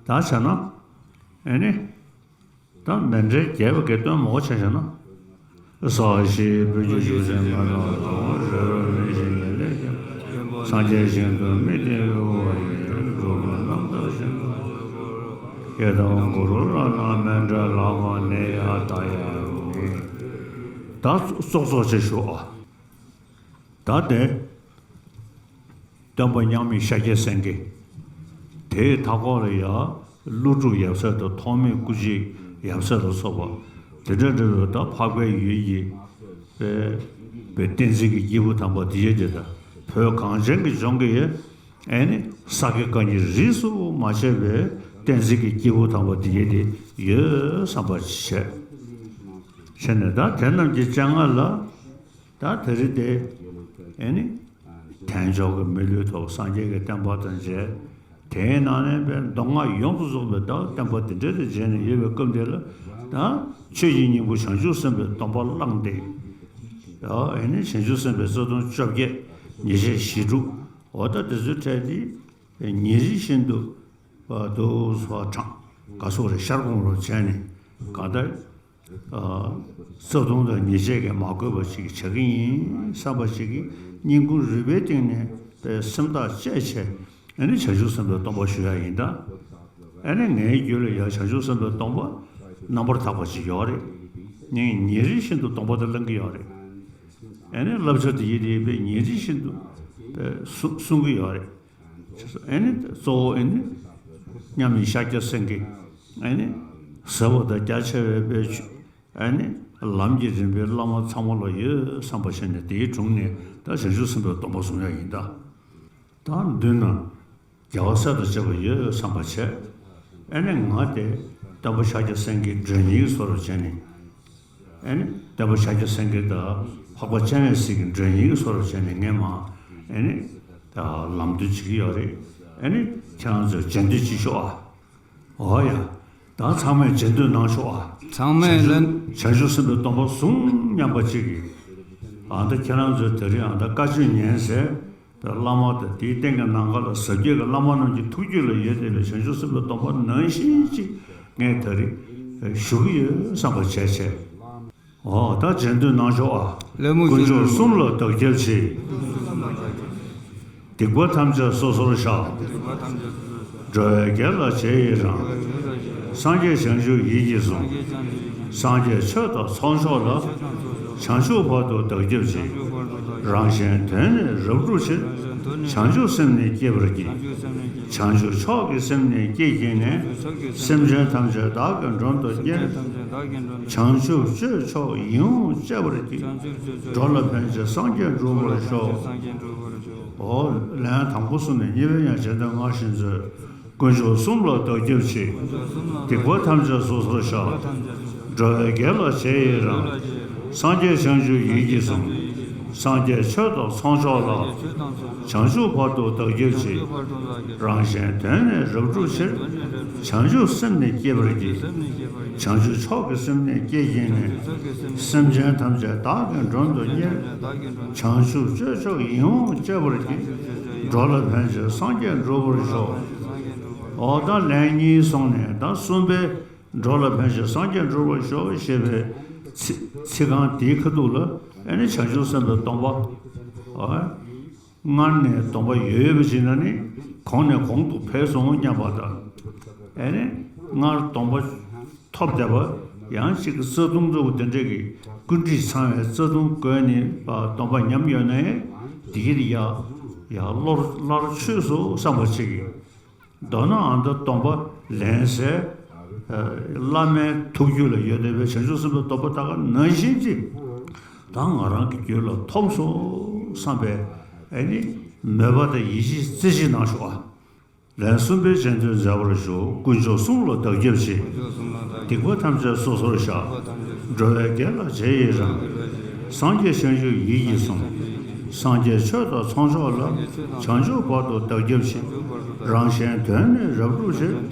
ད་བྱས་ན། ཨེ་ནི། ད་མཎྜལ་རྒྱས་པ་གི་དོན་མང་པོ་བྱས་བྱས་ན། ས་གཞིའི་སྤོས་ཀྱི་རྒྱུ་ཆེན་མན་ནམ་མང་། རི་རབ་མི་ཤིང་ཡེ་ཤེས་ཀྱི། སངས་རྒྱས་ཞིང་དུ་དམིགས་ཏེ་ཡུལ་བ་ཡི། འགྲོ་ཀུན་རྣམ་དག་ཞིང་དུ་སྤྱོད་པ། ཡི་དམ་གུ་རུ་ལ་ན་མཎྜལ་ལྷག་མ་ནི་ཡང་དག་ཡང་མེད། ད་ཙོག་ཙོག་ཅིག་ཞུ་ཨ། ད་དེ། སྟོན་པ་མཉམ་མེད་ཤཱཀྱ་སེང་གེ། དེའི་མཐའ་འཁོར་ལ་ཡང་ཀླུ་སྒྲུབ་ཡབ་སྲས་དང་ཐོགས་མེད་སྐུ་མཆེད་ཡབ་སྲས་ལ་སོགས་པ། དེ་འདྲ་འདྲ་བའི་ད་འཕགས་པའི་ཡུལ་གྱི་པའི་བསྟན་འཛིན་གྱི་སྐྱེས་བུ་དམ་པ་དེ་ཡོད་དེ། ད་བོད་གངས་ཅན་གྱི་ལྗོངས་ཀྱི་ཨེ་ནི་ས་དགེ་བཀའ་རྙིང་རིས་སུ་མ་ཆད་པའི་བསྟན་འཛིན་གྱི་སྐྱེས་བུ་དམ་པ་དེ་ཡོད་དེ་ཡོད་བསམ་པ་བྱས། བྱས་ནས་ད་དེ་རྣམས་ཀྱི་སྤྱན་སྔར་ལ། ད་དེ་རིང་དེ་ཨེ་ནི་དལ་འབྱོར་གྱི་མི་ལུས་ཐོབ། སངས་རྒྱས་ཀྱི་བསྟན་པ་དང་མཇལ། དེའི་ནང་ནས་པའི་མདོ་སྔགས་ཡོངས་སུ་རྫོགས་པའི་ད་བསྟན་པ་འདི་འདྲ་དེ་མཇལ་ནས་ཡོད་པའི་སྐབས་འདི་ལ། ད་ཆོས་ཀྱི་སྙིང་པོ་བྱང་ཆུབ་སེམས་དཔའི་སྡོམ་པ་བླངས་ཏེ། ཨེ་ནི་བྱང་ཆུབ་སེམས་དཔའི་རྩ་ལྟུང་བཅོ་བརྒྱད། ཉེས་བྱས་ཞེ་དྲུག་འོ་ད་དེ་ཚོའི་གྲས་དེ་ཉིན་རེ་བཞིན་དུ་དུ་སོ་གྲངས་ག་སོགས་རེ་ཤར་གོང་རུ་བྱས་ནས་གང་ལྟར། རྩ་ལྟུང་དང་ཉེས་བྱས་ཀྱིས་མ་གོས་པ་ཞིག་བྱེད་ཀྱི་ཡིན་བསམ་པ་ཞིག་གིས་སྙིང་ཁུང་རུས་པའི་གཏིང་ནས་པའི་སེམས་ཐག་བཅད་བྱས། ཨེ་ནི་བྱང་ཆུབ་སེམས་དཔའི་སྡོམ་པ་ཞུ་ཡ་ཡིན་ད། ཨེ་ནི་ངའི་རྒྱུད་ལ་ཡང་བྱང་ཆུབ་སེམས་དཔའི་སྡོམ་པ་རྣམ་པར་དག་པ་ཞིག་ཡོད་རེད། ངས་ཉིན་རེ་བཞིན་དུ་སྡོམ་པ་དེ་བླང་གི་ཡོད་རེད། ཨེ་ནི་བསླབ་བྱ་དེ་ཡིན་དེ་ཡིན་པས་ཉིན་རེ་བཞིན་དུ་པའི་སྲུང་སྲུང་གི་ཡོད་རེད། ཨེ་ནི་གཙོ་བོ་ཨེ་ནི་མཉམ་མེད་ཤཱཀྱ་སེང་གེ། ཨེ་ནི་ཟབ་པ་དང་རྒྱ་ཆེ་བའི་དཔེ་ཆོས། ཨེ་ནི་ལམ་གྱི་རིམ་པའི་བླ་མ་ཚང་མ་ལ་ཡོད་བསམ་པ་བྱས་ནས་དེའི་དྲུང་ནས་ད་བྱང་ཆུབ་སེམས་དཔའི་སྡོམ་པ་བཟུང་ཡ་ཡིན་ད། ད་མདུན་ན་རྒྱལ་བ་སྲས་དང་བཅས་པ་ཡོད་བསམ་པ་བྱས། ཨེ་ནི་ང་དེ་སྟོན་པ་ཤཱཀྱ་སེང་གེའི་མགྲོན་གཉེར་བཟོ་འདྲ་བྱས་ནས། ཨེ་ནི་སྟོན་པ་ཤཱཀྱ་སེང་གེ་དང་འཕགས་པ་སྤྱན་རས་གཟིགས་ཀྱི་མགྲོན་གཉེར་བཟོ་འདྲ་བྱས་ནས་ངས་མ་ཨེ་ནི་ད་ལམ་སྟོན་བྱེད་ཀྱི་ཡོད་རེད། ཨེ་ནི་ཁྱེད་རང་ཚོས་རྗེས་ཟློས་ཅིག་ཤོག་ཨ། འོ་ཡ། ད་ཚང་མས་རྗེས་ཟློས་གནང་ཤོག་ཨ། ཚང་མས་ལན། བྱང་ཆུབ་སེམས་དཔའི་སྡོམ་པ་བཟུང་སྙམ་པ་ཅིག་གིས། ཨ་ད་ཁྱེད་རང་ཚོས་དེ་རིང་ཨ་ད་བཀའ་ཆོས་ཉན་ཟེར། བླ་མ་དང་དེའི་སྟེང་གི་ནམ་མཁའ་ལ་ཟབ་རྒྱས་ཀྱི་བླ་མ་རྣམས་ཀྱི་ཐུགས་རྒྱུད་ལ་ཡོད་བསྡད་པའི་བྱང་ཆུབ་སེམས་དཔའི་སྡོམ་པ་ནང་བཞིན་ཅིག་ངས་ད་རེས་ཞུ་གི་ཡོད་བསམ་པ་བྱས་བྱས། འོ་ད་རྗེས་ཟློས་གནང་ཤོག་ཨ། ལད་མོ་དཀོན་མཆོག་གསུམ་ལ་བདག་སྐྱབས་མཆི། སྡིག་པ་ཐམས་ཅད་སོ་སོར་བཤགས། འགྲོ་བའི་དགེ་ལ་རྗེས་ཡི་རང་། སངས་རྒྱས་བྱང་ཆུབ་ཡིད་ཀྱིས་བཟུང་། སངས་རྒྱས་ཆོས་དང་ཚོགས་མཆོག་ལ། བྱང་ཆུབ་བར་དུ་བདག་སྐྱབས་མཆི། རང་གཞན་དོན་ནི་རབ་བསྒྲུབ་ཕྱིར། བྱང་ཆུབ་སེམས་ནི་བསྐྱེད་པར་བགྱི། བྱང་ཆུབ་མཆོག་གི་སེམས་ནི་བསྐྱེད་བགྱིས་ནས། སེམས་ཅན་ཐམས་ཅད་བདག་གིས་མགྲོན་དུ་གཉེར། བྱང་ཆུབ་སྤྱོད་མཆོག་ཡིད་འོང་སྤྱད་པར་བགྱི། འགྲོ་ལ་ཕན་ཕྱིར་སངས་རྒྱས་འགྲུབ་པར་ཤོག། འོ་ལན་དང་པོ་གསུངས་ནས་གཉིས་པའི་ཡང་རྗེས་ཟློས་སྔར་བཞིན་མཛོད། དཀོན་མཆོག་གསུམ་ལ་བདག་སྐྱབས་མཆི། སྡིག་པ་ཐམས་ཅད་སོ་སོར་བཤགས། འགྲོ་བའི་དགེ་ལ་རྗེས་ཡི་རང་། སངས་རྒྱས་བྱང་ཆུབ་ཡིད་ཀྱིས་བཟུང་། སངས་རྒྱས་ཆོས་དང་ཚོགས་མཆོག་ལ། བྱང་ཆུབ་བར་དུ་བདག་སྐྱབས་མཆི། རང་གཞན་དོན་ནི་རབ་བསྒྲུབ་ཕྱིར། བྱང་ཆུབ་སེམས་ནི་བསྐྱེད་པར་བགྱི། བྱང་ཆུབ་མཆོག་གི་སེམས་ནི་བསྐྱེད་བགྱིས་ནས། སེམས་ཅན་ཐམས་ཅད་བདག་གིས་མགྲོན་དུ་གཉེར། བྱང་ཆུབ་སྤྱོད་མཆོག་ཡིད་འོང་སྤྱད་པར་བགྱི། འགྲོ་ལ་ཕན་ཕྱིར་སངས་རྒྱས་འགྲུབ་པར་ཤོག། འོ་ད་ལན་གཉིས་སོང་ནས་ད་གསུམ་པའི། འགྲོ་ལ་ཕན་ཕྱིར་སངས་རྒྱས་འགྲུབ་པར་ཤོག་ཞེས་པའི་ཚིག་ཚིག་རྐང་དེའི་ཁ་ཐུག་ལ་ཨེ་ནི་བྱང་ཆུབ་སེམས་དཔའི་སྡོམ་པ། ཨ། སྔར་ནས་སྡོམ་པ་ཡོད་ཡོད་པ་ཅིག་ན་ནི་གོང་ནས་གོང་དུ་འཕེལ་སོང་སྙམ་པ་དང་ ཨེ་ནི་སྔར་སྡོམ་པ་ཐོབ་བསྡད་པ་ཡང་གཅིག་གི་རྩ་ལྟུང་འདྲ་བོ་དེ་འདྲས་ཀྱི་ཀུན་དཀྲིས་ཚང་བའི་རྩ་ལྟུང་བཀོད་ནས་སྡོམ་པ་ཉམས་ཡོད་ན་ཡང་དེ་གི་ཡ་ཡ་བློར་སླར་ཆོས་སུ་བསམ་པ་གཅིག་གིས། མདོར་ན་ཨ་མདོ་སྡོམ་པ་ལེན་སའི་བླ་མའི་ཐུགས་རྒྱུད་ལ་ཡོད་བསྡད་པའི་བྱང་ཆུབ་སེམས་དཔའི་སྡོམ་པ་ད་ག་ནང་བཞིན་གྱིས་ད་ང་རང་གི་རྒྱུད་ལ་ཐོབ་སོང་བསམ་པའི་ཨེ་ནི་མོས་པ་དང་ཡིད་ཆེས་རྩེ་གཅིག་གནང་ཤོག་ཨ། ལན་གསུམ་པའི་རྗེས་ཟློས་མཛད་པར་ཞུ། དཀོན་མཆོག་གསུམ་ལ་བདག་སྐྱབས་མཆི། སྡིག་པ་ཐམས་ཅད་སོ་སོར་བཤགས། འགྲོ་བའི་དགེ་ལ་རྗེས་ཡི་རང་། སངས་རྒྱས་བྱང་ཆུབ་ཡིད་ཀྱིས་བཟུང་། སངས་རྒྱས་ཆོས་དང་ཚོགས་མཆོག་ལ། བྱང་ཆུབ་བར་དུ་བདག་སྐྱབས་མཆི། རང་གཞན་དོན་ནི་རབ་བསྒྲུབས་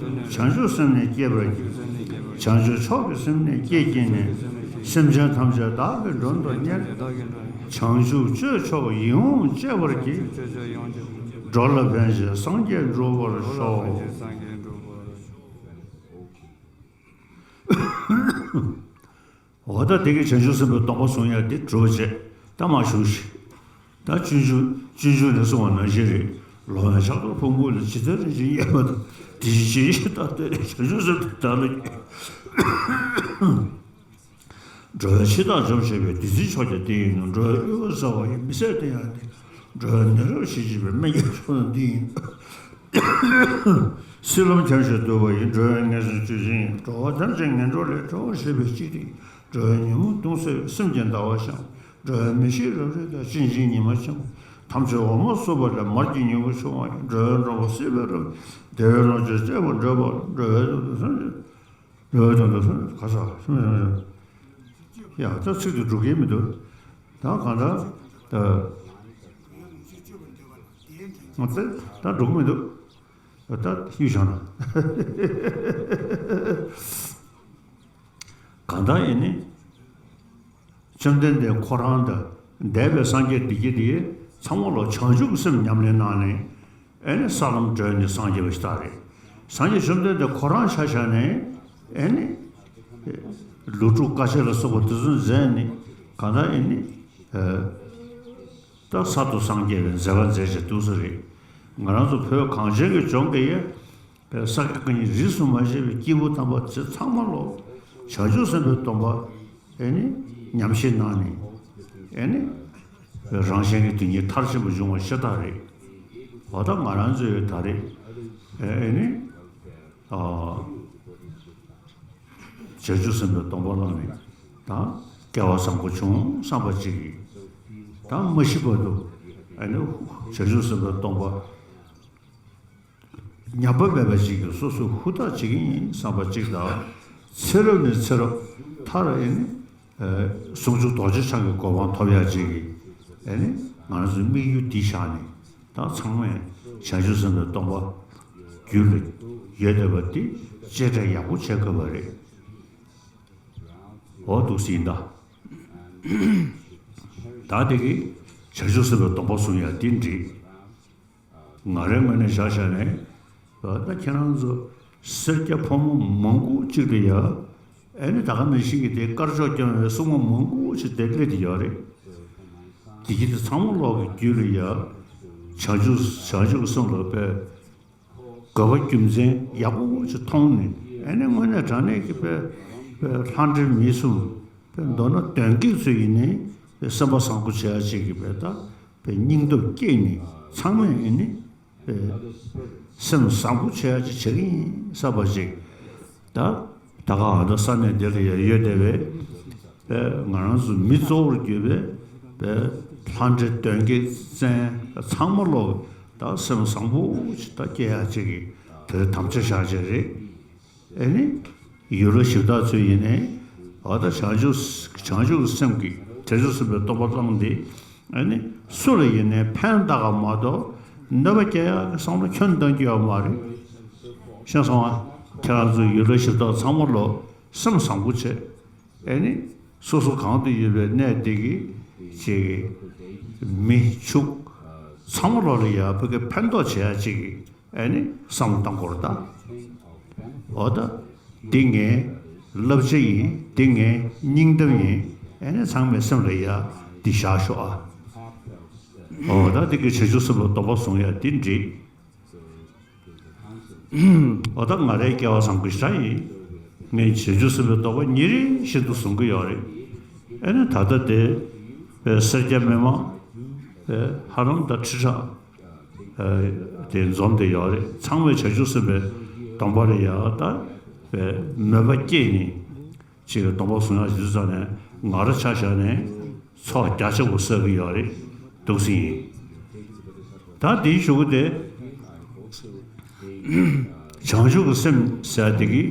ཤིང་། བྱང་ཆུབ་སེམས་ནི་བསྐྱེད་པར་བགྱི། བྱང་ཆུབ་མཆོག་གི་སེམས་ནི་བསྐྱེད་བགྱིས་ནས། སེམས་ཅན་ཐམས་ཅད་བདག་གིས་མགྲོན་དུ་གཉེར། བྱང་ཆུབ་སྤྱོད་མཆོག་ཡིད་འོང་སྤྱད་པར་བགྱི། འགྲོ་ལ་ཕན་ཕྱིར་སངས་རྒྱས་འགྲུབ་པར་ཤོག། འོ་ད་དེ་གི་བྱང་ཆུབ་སེམས་དཔའི་སྡོམ་པ་བཟུང་ཡ་དེ་གྲུབ་བྱས་ད་མ་བྱུང་ཞིག་ད་སྤྱོད་འཇུག་སྤྱོད་འཇུག་ནས་གསུངས་པ་ནང་བཞིན་རེད། ལོང་བས་ཕྱག་རྡོར་ཕུང་པོ་ལས། ཇི་ལྟར་རིན་ཆེན་གཡེར་མ་ལྟར། དེ་བཞིན་གཤེགས་ཤིང་རྟག་བརྟན་ནས། བྱང་ཆུབ་སེམས་དཔའ་བདག་ལ་ཁྱབ། འགྲོ་བའི་འཆི་བདག་འཇོམས་བྱེད་པའི། བདུད་རྩིའི་མཆོག་ཀྱང་དེ་ཡིན་ནོ། འགྲོ་བའི་དབུལ་བ་བཟའ་བ་ཡི། མི་བཟད་གཏེར་ཡང་དེ། འགྲོ་བའི་ནད་རབ་ཞི་བྱེད་པའི། སྨན་གྱི་མཆོག་ཡང་དེ་ཡིན། སྲིད་ལམ་འཁྱམས་ཤིང་དུབ་པ་ཡི། འགྲོ་བའི་ངན་སེམས་གཅོད་བྱེད་ཡིན། འགྲོ་བ་ཐམས་ཅད་ངན་འགྲོ་ལས། སྒྲོལ་བར་བྱེད་པའི་སྤྱི་དེ་ཡིན། འགྲོ་བའི་ཉོན་མོངས་གདུང་སེལ་བའི། སེམས་ཀྱི་ཟླ་བ་འཆང་། འགྲོ་བའི་མི་ཤེས་རབ་རིབ་དག། སྤྱན་ཆེན་ཉི་མ་འཆང་། དམ་ཆོས་འོ་མ་བསྲུབས་པ་ལས། མར་གྱི་ཉེ་བར་འབྱུང་བ་ཡི། འགྲོ་བའི་འགྲོ་ལ་སྲེད་པའི་རབ། བདེ་བའི་ལོངས་སྤྱོད་སྤྱད་པར་འདོད་པ་ལ། འགྲོ་བའི་དོན་དུ་སེམས་ཀྱི། འགྲོ་བའི་དོན་དུ་སེམས་ཀྱི་ག་ས་སེམས་ཀྱི། ཡ་ད་ཚིག་དེ་འགྲོ་གི་མི་འདུག་ད་གང་ལྟར་ད་ང་ཚོས་ད་འགྲོ་གི་མི་འདུག་ད་གཡུག་བཞག་ན། གང་ལྟར་ཡིན་ནི། བཅོམ་ལྡན་འདས་ཁོ་རང་དང་འདས་པའི་སངས་རྒྱས་འདི་གྱད་དེ་ཚང་མ་ལོག་བྱང་ཆུབ་ཀྱི་སེམས་ཉམས་ལེན་གནང་ནས་ཨེ་ནི་ས་ལམ་བགྲོད་ནས་སངས་རྒྱས་པ་ཞིག་ད་རེད། སངས་རྒྱས་བཅོམ་ལྡན་འདས་ཁོ་རང་ཆ་བཞག་ནས་ཨེ་ནི་ལོ་དྲུག་དཀའ་སྤྱད་ལ་སོགས་པ་དེ་ཚོ་མཛད་ནས་གང་ལྟར་ཨེ་ནི་ད་གསར་དུ་སངས་རྒྱས་པའི་མཛད་པ་མཛད་བྱས་འདུག་ས་རེད། ང་རང་ཚོ་བོད་གངས་ཅན་གྱི་ལྗོངས་ཀྱི་ཡ། པའི་ས་དགེ་བཀའ་རྙིང་རིས་སུ་མ་ཆད་པའི་སྐྱེས་བུ་དམ་པ་དེ་ཚང་མ་ལོ་བྱང་ཆུབ་སེམས་དཔའི་སྡོམ་པ་ཨེ་ནི་ཉམས་བཞེས་གནང་ནས་ཨེ་ནི་རང་གཞན་གྱི་དོན་གཉིས་མཐར་ཕྱིན་པ་འབྱུང་བ་ཤ་སྟག་རེད། འོ་ད་ང་རང་ཚོས་ད་རེས་ཨེ་ནི་ཨ་བྱང་ཆུབ་སེམས་དཔའི་སྡོམ་པ་བླངས་ནས་ད་སྐལ་བ་བཟང་པོ་བྱུང་བསམ་པ་ཅིག་གིས་ད་མ་ཤི་བར་དུ་ཨེ་ནི་བྱང་ཆུབ་སེམས་དཔའི་སྡོམ་པ། ཉམས་པ་མེད་པ་ཅིག་གིས་སོ་སོ་ཧུར་ཐག་བྱེད་ཀྱི་ཡིན་བསམ་པ་ཅིག་དང་། ཚེ་རབས་ནས་ཚེ་རབས་མཐར་ཨེ་ནི་ཟུང་འཇུག་རྡོ་རྗེ་འཆང་གི་གོ་འཕང་ཐོབ་ཡག་ཅིག་གིས་ཨེ་ནི་ང་རང་ཚོའི་དམིགས་ཡུལ་འདི་བཞག་ནས་ད་ཚང་མས་བྱང་ཆུབ་སེམས་དཔའི་སྡོམ་པ་རྒྱུད་ལ་ཡོད་བསྡད་པ་འདི་གཅེས་སྤྲས་ཡག་པོ་བྱེད་དགོས་པ་རེད། འོ་འདུག་སེ་ཡིན་ད། ད་དེ་གི་བྱང་ཆུབ་སེམས་དཔའི་སྡོམ་པ་བཟུང་ཡག་འདི་འགྲིག་ང་རའི་ངོས་ནས་བཞག་བཞག་ནས། ད་ཁྱེད་རང་ཚོ་སེར་སྐྱ་ཕོ་མོ་མང་པོ་གཅིག་ཏུ་ཡ། ཨེ་ནི་ད་ག་ནང་བཞིན་གྱི་དེ་དཀར་ཕྱོགས་སྐྱོང་བའི་སྲུང་མ་མང་པོ་ཞིག་དེ་སླེབས་ཏེ་ཡོད་རེད། དེ་གི་དེ་ཚང་མ་ལོག་གི་རྒྱུད་ལ་ཡ། བྱང་ཆུབ་བྱང་ཆུབ་ཀྱི་སེམས་ལ་དཔེ། དགོས་པ་རྒྱུ་མཚན་ཡག་པོ་ཞིག་མཐོང་ནས་ཨེ་ནི་དངོས་གནས་དྲང་གནས་ཀྱི་དཔེ་དཔེ་ལྷ་འདྲེ་མི་གསུམ་དཔེ་མདོར་ན་གདོན་བགེགས་ཚོ་ཡིན་ནའི་དཔེ་སེམས་པ་བཟང་པོ་བྱེད་ཡ་ཅིག་གི་དཔེ་ད་དཔེ་སྙིང་སྟོབས་བསྐྱེད་ནས་ཚང་མས་ཨེ་ནི་དཔེ་སེམས་བཟང་པོ་བྱེད་ཡ་ཅིག་བྱེད་ཀྱི་ཡིན་བསམ་པ་ཅིག་ད་ད་ག་ཨ་ད་ས་གནས་འདི་ལ་ཡ་ཡོད་བསྡད་པའི། པས་ང་རང་ཚོ་མི་གཙོ་བོར་གྱུར་པའི་པས་ལྷ་འདྲེ་གདོན་བགེགས་བཙན་ཚང་མ་ལོག་ད་སེམས་བཟང་པོ་ཞིག་ད་སྐྱེ་ཡག་ཅིག་གི་དེ་དམ་བཅའ་བཞག་བྱས་རེད། ཨེ་ནི་ཡུལ་ལྷ་གཞི་བདག་ཚོ་ཡིན་ནའི་འོ་ད་བྱང་ཆུབ་བྱང་ཆུབ་ཀྱི་སེམས་ཀྱིས་བྱང་ཆུབ་སེམས་དཔའི་སྡོམ་པ་བླངས་ཏེ་ཨེ་ནི་སུ་ལ་ཡིན་ནའི་ཕན་བཏགས་པ་མ་གཏོགས་གནོད་པ་སྐྱེལ་ཡག་གི་བསམ་བློ་ཁྱོན་གཏོང་རྒྱུ་ཡོད་མ་རེད། ཤེས་སོང་ཨ། ཁྱེད་རང་ཚོ་ཡུལ་ལྷ་གཞི་བདག་ཚང་མ་ལོག་སེམས་བཟང་པོ་བྱས། ཨེ་ནི། སོ་སོ་གང་དུ་ཡོད་པའི་གནས་དེ་གི་ཅིག་གི་མི་ཕྱུགས་ཚང་མ་ལོག་ལ་ཡ་ཕ་གི་ཕན་ཐོགས་བྱེད་ཡ་ཅིག་གི་ཨེ་ནི་བསམ་བློ་བཏང་དགོས་རེད་ད། འོ་ད། འདི་ངའི་བསླབ་བྱ་ཡིན། འདི་ངའི་སྙིང་གཏམ་ཡིན། ཨེ་ནི་ཚང་མས་སེམས་ལ་ཡ་འདི་བཞག་ཤོག་ཨ། འོ་ད་འདི་གི་བྱང་ཆུབ་སེམས་ལ་སྡོམ་པ་བཟུང་ཡ་འདི་འགྲིག་འོ་ད་ང་རའི་སྐལ་བ་བཟང་པོ་ཞེ་དྲག་ཡིན། ངས་བྱང་ཆུབ་སེམས་དཔའི་རྟོགས་པ་ཉིན་རེ་བཞིན་དུ་བཟུང་གི་ཡོད་རེད། ཨེ་ནི་ད་ལྟ་དེ་སེར་སྐྱ་མི་མང་ཧ་ལམ་ད་ཁྲི་ཕྲག་དེ་འཛོམས་བསྡད་ཡོད་རེད། ཚང་མས་བྱང་ཆུབ་སེམས་དཔའི་སྡོམ་པ་ལ་ཡ་ད་མོས་པ་སྐྱེས་ནས། ཅིག་གི་སྡོམ་པ་བཟུང་ཡག་ཞུ་ཙང་ནས་ང་རང་ཆ་བཞག་ནས་ཚོགས་རྒྱ་ཆེ་པོ་བསགས་ཀྱི་ཡོད་རེད་འདུག་སེ་ཡིན། ད་དེའི་གཞུག་གུ་དེ་བྱང་ཆུབ་ཀྱི་སེམས་ཟེར་དེ་གི་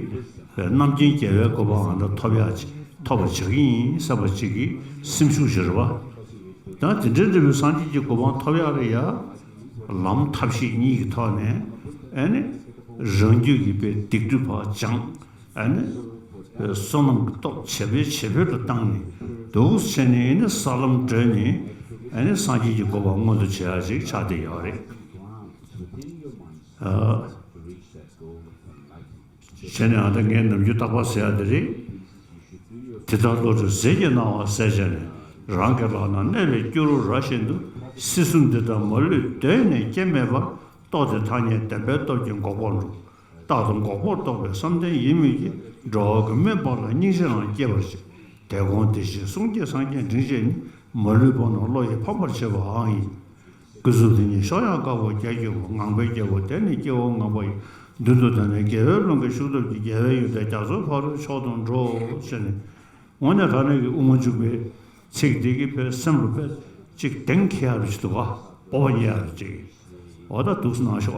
རྣམ་མཁྱེན་རྒྱལ་བའི་གོ་འཕང་ང་ད་ཐོབ་ཡག་ཅིག་ཐོབ་པར་བྱེད་ཀྱི་ཡིན་བསམ་པ་ཅིག་གི་སེམས་ཤུགས་ཤིག་རེད་བ། ད་དེ་འདྲའི་འདྲ་བའི་སངས་རྒྱས་ཀྱི་གོ་འཕང་ཐོབ་ཡག་ལ་ཡ་ལམ་ཐབས་ཤེས་གཉིས་ཀྱི་ཐོག་ནས་ཨེ་ནི་རང་རྒྱུད་ཀྱི་དཔེ་སྡིག་སྒྲིབ་ཕར་སྦྱང་། ཨ་ནི། བསོད་ནམས་ཀྱི་སྟོབས་ཇེ་འཕེལ་ཇེ་འཕེལ་དུ་བཏང་ནས་འདུག་བྱས་ནས་ཨ་ནི་ས་ལམ་བགྲོད་ནས་ཨ་ནི་སངས་རྒྱས་ཀྱི་གོ་འཕང་མངོན་དུ་བྱེད་ཡ་ཞིག་ཆགས་བསྡད་ཡོད་རེད། ཨ། བྱས་ནས་ཨ་ད་ངས་ནམ་རྒྱུན་རྟག་པར་ཟེར་ཡ་དེ་རེད། དེ་ལྟར་བློ་གྲོས་ཟིལ་གྱིས་གནང་བ་གསལ་བྱས་ནས་རང་གི་ལག་ན་གནས་པའི་སྐྱུ་རུ་ར་བཞིན་དུ་སྲིད་གསུམ་འདི་དག་མ་ལུས་གདོད་ནས་སྐྱེ་མེད་པར། རྟོགས་ཏེ་ཐ་སྙད་བདེན་པའི་སྟོབས་ཀྱིས་འགོག་པར་འགྲོ། རྟག་ཏུ་འགོག་པར་རྟོགས་པའི་བསམ་གཏན་ཡིད་མོས་ཀྱིས། འགྲོ་བ་ཀུན་མི་སྤང་ལ་སྙིང་རྗེ་རང་སྐྱེ་བར་བྱེད། དེ་གོང་དེ་བཞིན་གསུང་སྐྱེས་སངས་རྒྱས་འབྲིང་བཅས་ནི། མ་ལུས་བོར་ན་བློ་ཡིས་ཕམ་པར་བྱེད་པའང་ཡིན། སྐུ་གཟུགས་དེ་ཉིད་གཤོག་ཡངས་དཀར་པོ་རྒྱ་སྐྱེས་པོ། ངང་པའི་རྒྱལ་པོ་དེ་ནི་སྐྱེ་བོ་ངང་པ་ཡི། མདུན་དུ་བསྡད་ནས་དགེ་བའི་རླུང་གིས་ཤུགས་སྟོབས་ཀྱིས། རྒྱལ་བའི་ཡུལ་དང་རྒྱ་མཚོའི་ཕ་རོལ་མཆོག་ཏུ་འགྲོ། ཞེས་ནས། དངོས་གནས་དྲང་གནས་ཀྱི་དབུ་མ་འཇུག་པའི་ཚིག་འདི་གིས་དཔེ་སེམས་ལ་དཔེ་ཅིག་གདེང་ཁེལ་ཡག་རུ་ཞིག་འདུག་ག་སྤོབས་པ་རྙེད་ཡག་རུ་ཅིག་འོ་ད་འདུག་སེ་གནང་ཤོག་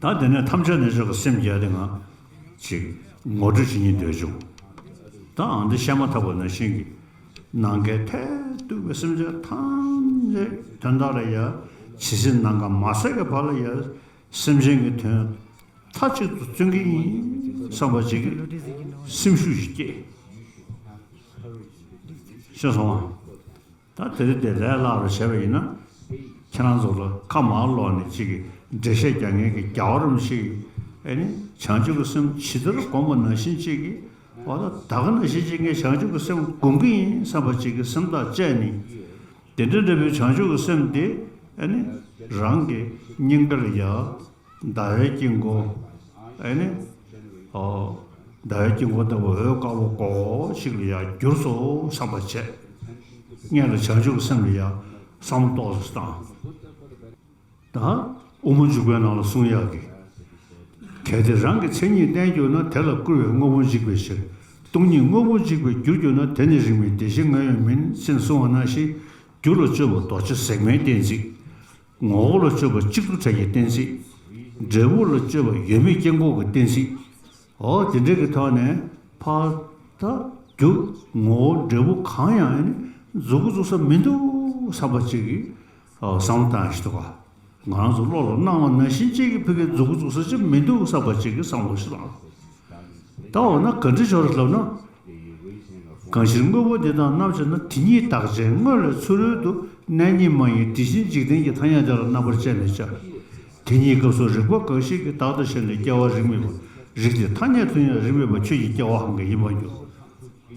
ཨ། ད་དེ་ནས་ཐམས་ཅད་རྣལ་འབྱོར་གྱི་སེམས་བསྐྱེད་དེ་ང་ཅིག་ངོ་སྤྲོད་བྱེད་སྙིང་འདོད་བྱུང་། ད་ཨང་འདི་བཤད་མ་ཐག་པ་ནང་བཞིན་གྱི་ནམ་མཁའི་མཐས་གཏུགས་པའི་སེམས་ཅན་ཐམས་ཅད་དོན་དག་ལ་ཡ་ཇི་སྲིད་ནམ་མཁའ་མ་ཟད་ཀྱི་བར་ལ་ཡ་སེམས་ཅན་གྱི་དོན་མཐའ་གཅིག་ཏུ་བརྩོན་གྱི་ཡིན་བསམ་པ་ཅིག་གི་སེམས་ཤུགས་ཤིག་སྐྱེས། ཤེས་སོང་ང་། ད་དེ་རིང་དེ་ལས་སླ་རུ་བྱས་པ་ཡིན་ན། ཁྱེད་རང་ཚོ་ལ་ཁ་མར་ལོག་ནས་ཅིག་གི་འགྲེལ་བཤད་རྒྱག་མཁན་གྱི་རྒྱལ་བ་རིན་པོ་ཆེ་གིས་ཨེ་ནི་བྱང་ཆུབ་ཀྱི་སེམས་ཇི་ལྟར་བསྒོམ་པ་ནང་བཞིན་ཅིག་གི་འོ་ད་ད་ག་ནང་བཞིན་ཅིག་ངས་བྱང་ཆུབ་ཀྱི་སེམས་སྒོམ་གྱི་ཡིན་བསམ་པ་ཅིག་གི་སེམས་ཐག་བཅད་ནས། དེ་འདྲ་འདྲ་བའི་བྱང་ཆུབ་ཀྱི་སེམས་དེ་ཨེ་ནི་རང་གི་སྙིང་ག་ལ་ཡ། ཟླ་བའི་དཀྱིལ་འཁོར། ཨེ་ནི། ཨོ། ཟླ་བའི་དཀྱིལ་འཁོར་ལྟ་བུ་འོད་དཀར་པོ་གོ་ཞིག་ལ་ཡང་གྱུར་སོང་བསམ་པ་བྱས། སྔོན་ལ་བྱང་ཆུབ་ཀྱི་སེམས་ལ་ཡང་བསམ་བློ་ཏོག་ཙམ་བཏང་། ད་དབུ་མ་འཇུག་པའི་ནང་ལ་གསུང་ཡག་གི། གལ་ཏེ་རང་གི་མཚན་ཉིད་བསྟན་གྱུར་ན། དེ་ལ་བསྐུལ་བའི་དངོས་པོ་འཇིག་པའི་ཕྱིར། སྟོང་ཉིད་དངོས་པོ་འཇིག་པར་འགྱུར་གྱུར་ན། དེ་ནི་རིགས་མེད་བདེ་གཤེགས་ལྔ་ཡོད་མིན། ཞེས་གསུངས་པ་ནང་བཞིན། རྒྱུ་ལ་དཔྱོད་པ་རྡོ་རྗེ་ཟེགས་མའི་གཏན་ཚིགས། ངོ་བོ་ལ་དཔྱོད་པ་གཅིག་ཏུ་བྲལ་གྱི་གཏན་ཚིགས། འབྲས་བུ་ལ་དཔྱོད་པ་ཡོད་མེད་སྐྱེ་འགོག་གི་གཏན་ཚིགས། འོ་དེ་འདྲ་གི་ཐོག་ནས་ཕར་ད་རྒྱུ་ངོ་བོ་འབྲས་བུ་གང་ཡང་ཨེ་ནི་མཛུབ་གུ་བཙུགས་ས་མི་འདུག་བསམ་པ་ཅིག་གིས་བསམ་བློ་བཏང་ཞིག་འདུག་ག་ང་རང་ཚོ་བློ་ལ་སྣང་བ་ནང་བཞིན་ཅིག་གི་ཕ་གིའི་མཛུབ་གུ་བཙུགས་ས་ཅིག་མི་འདུག་བསམ་པ་ཅིག་གིས་བསམ་བློ་ཞིག་བཏང་། ད་འོ་ན་ག་འདྲ་ཞིག་རེད་ལབ་ན། གང་ཕྱིར་དངོས་པོ་འདི་དག་རྣམ་དཔྱད་ན། དེ་ཉིད་བདག་ཅན་དངོས་ལས་ཚུ་རོལ་དུ། གནས་རྙེད་མ་ཡིན་དེ་བཞིན་འཇིག་རྟེན་གྱི། ཐ་སྙད་དེ་ལ་རྣམ་པར་དཔྱད་མི་བྱ། དེ་ཉིད་སྐབས་སུ་རིག་པ་གང་ཞིག་གིས། བདག་ལྟ་ཞེན་ནས་སྐྱེ་བ་རིགས་མེད་པ། རིགས་དེ་ཐ་སྙད་དུ་ཡང་རིགས་མེད་པ། ཁྱོད་ཀྱི་སྐྱེ་བའང་གང་ཡིན་པར་འགྱུར།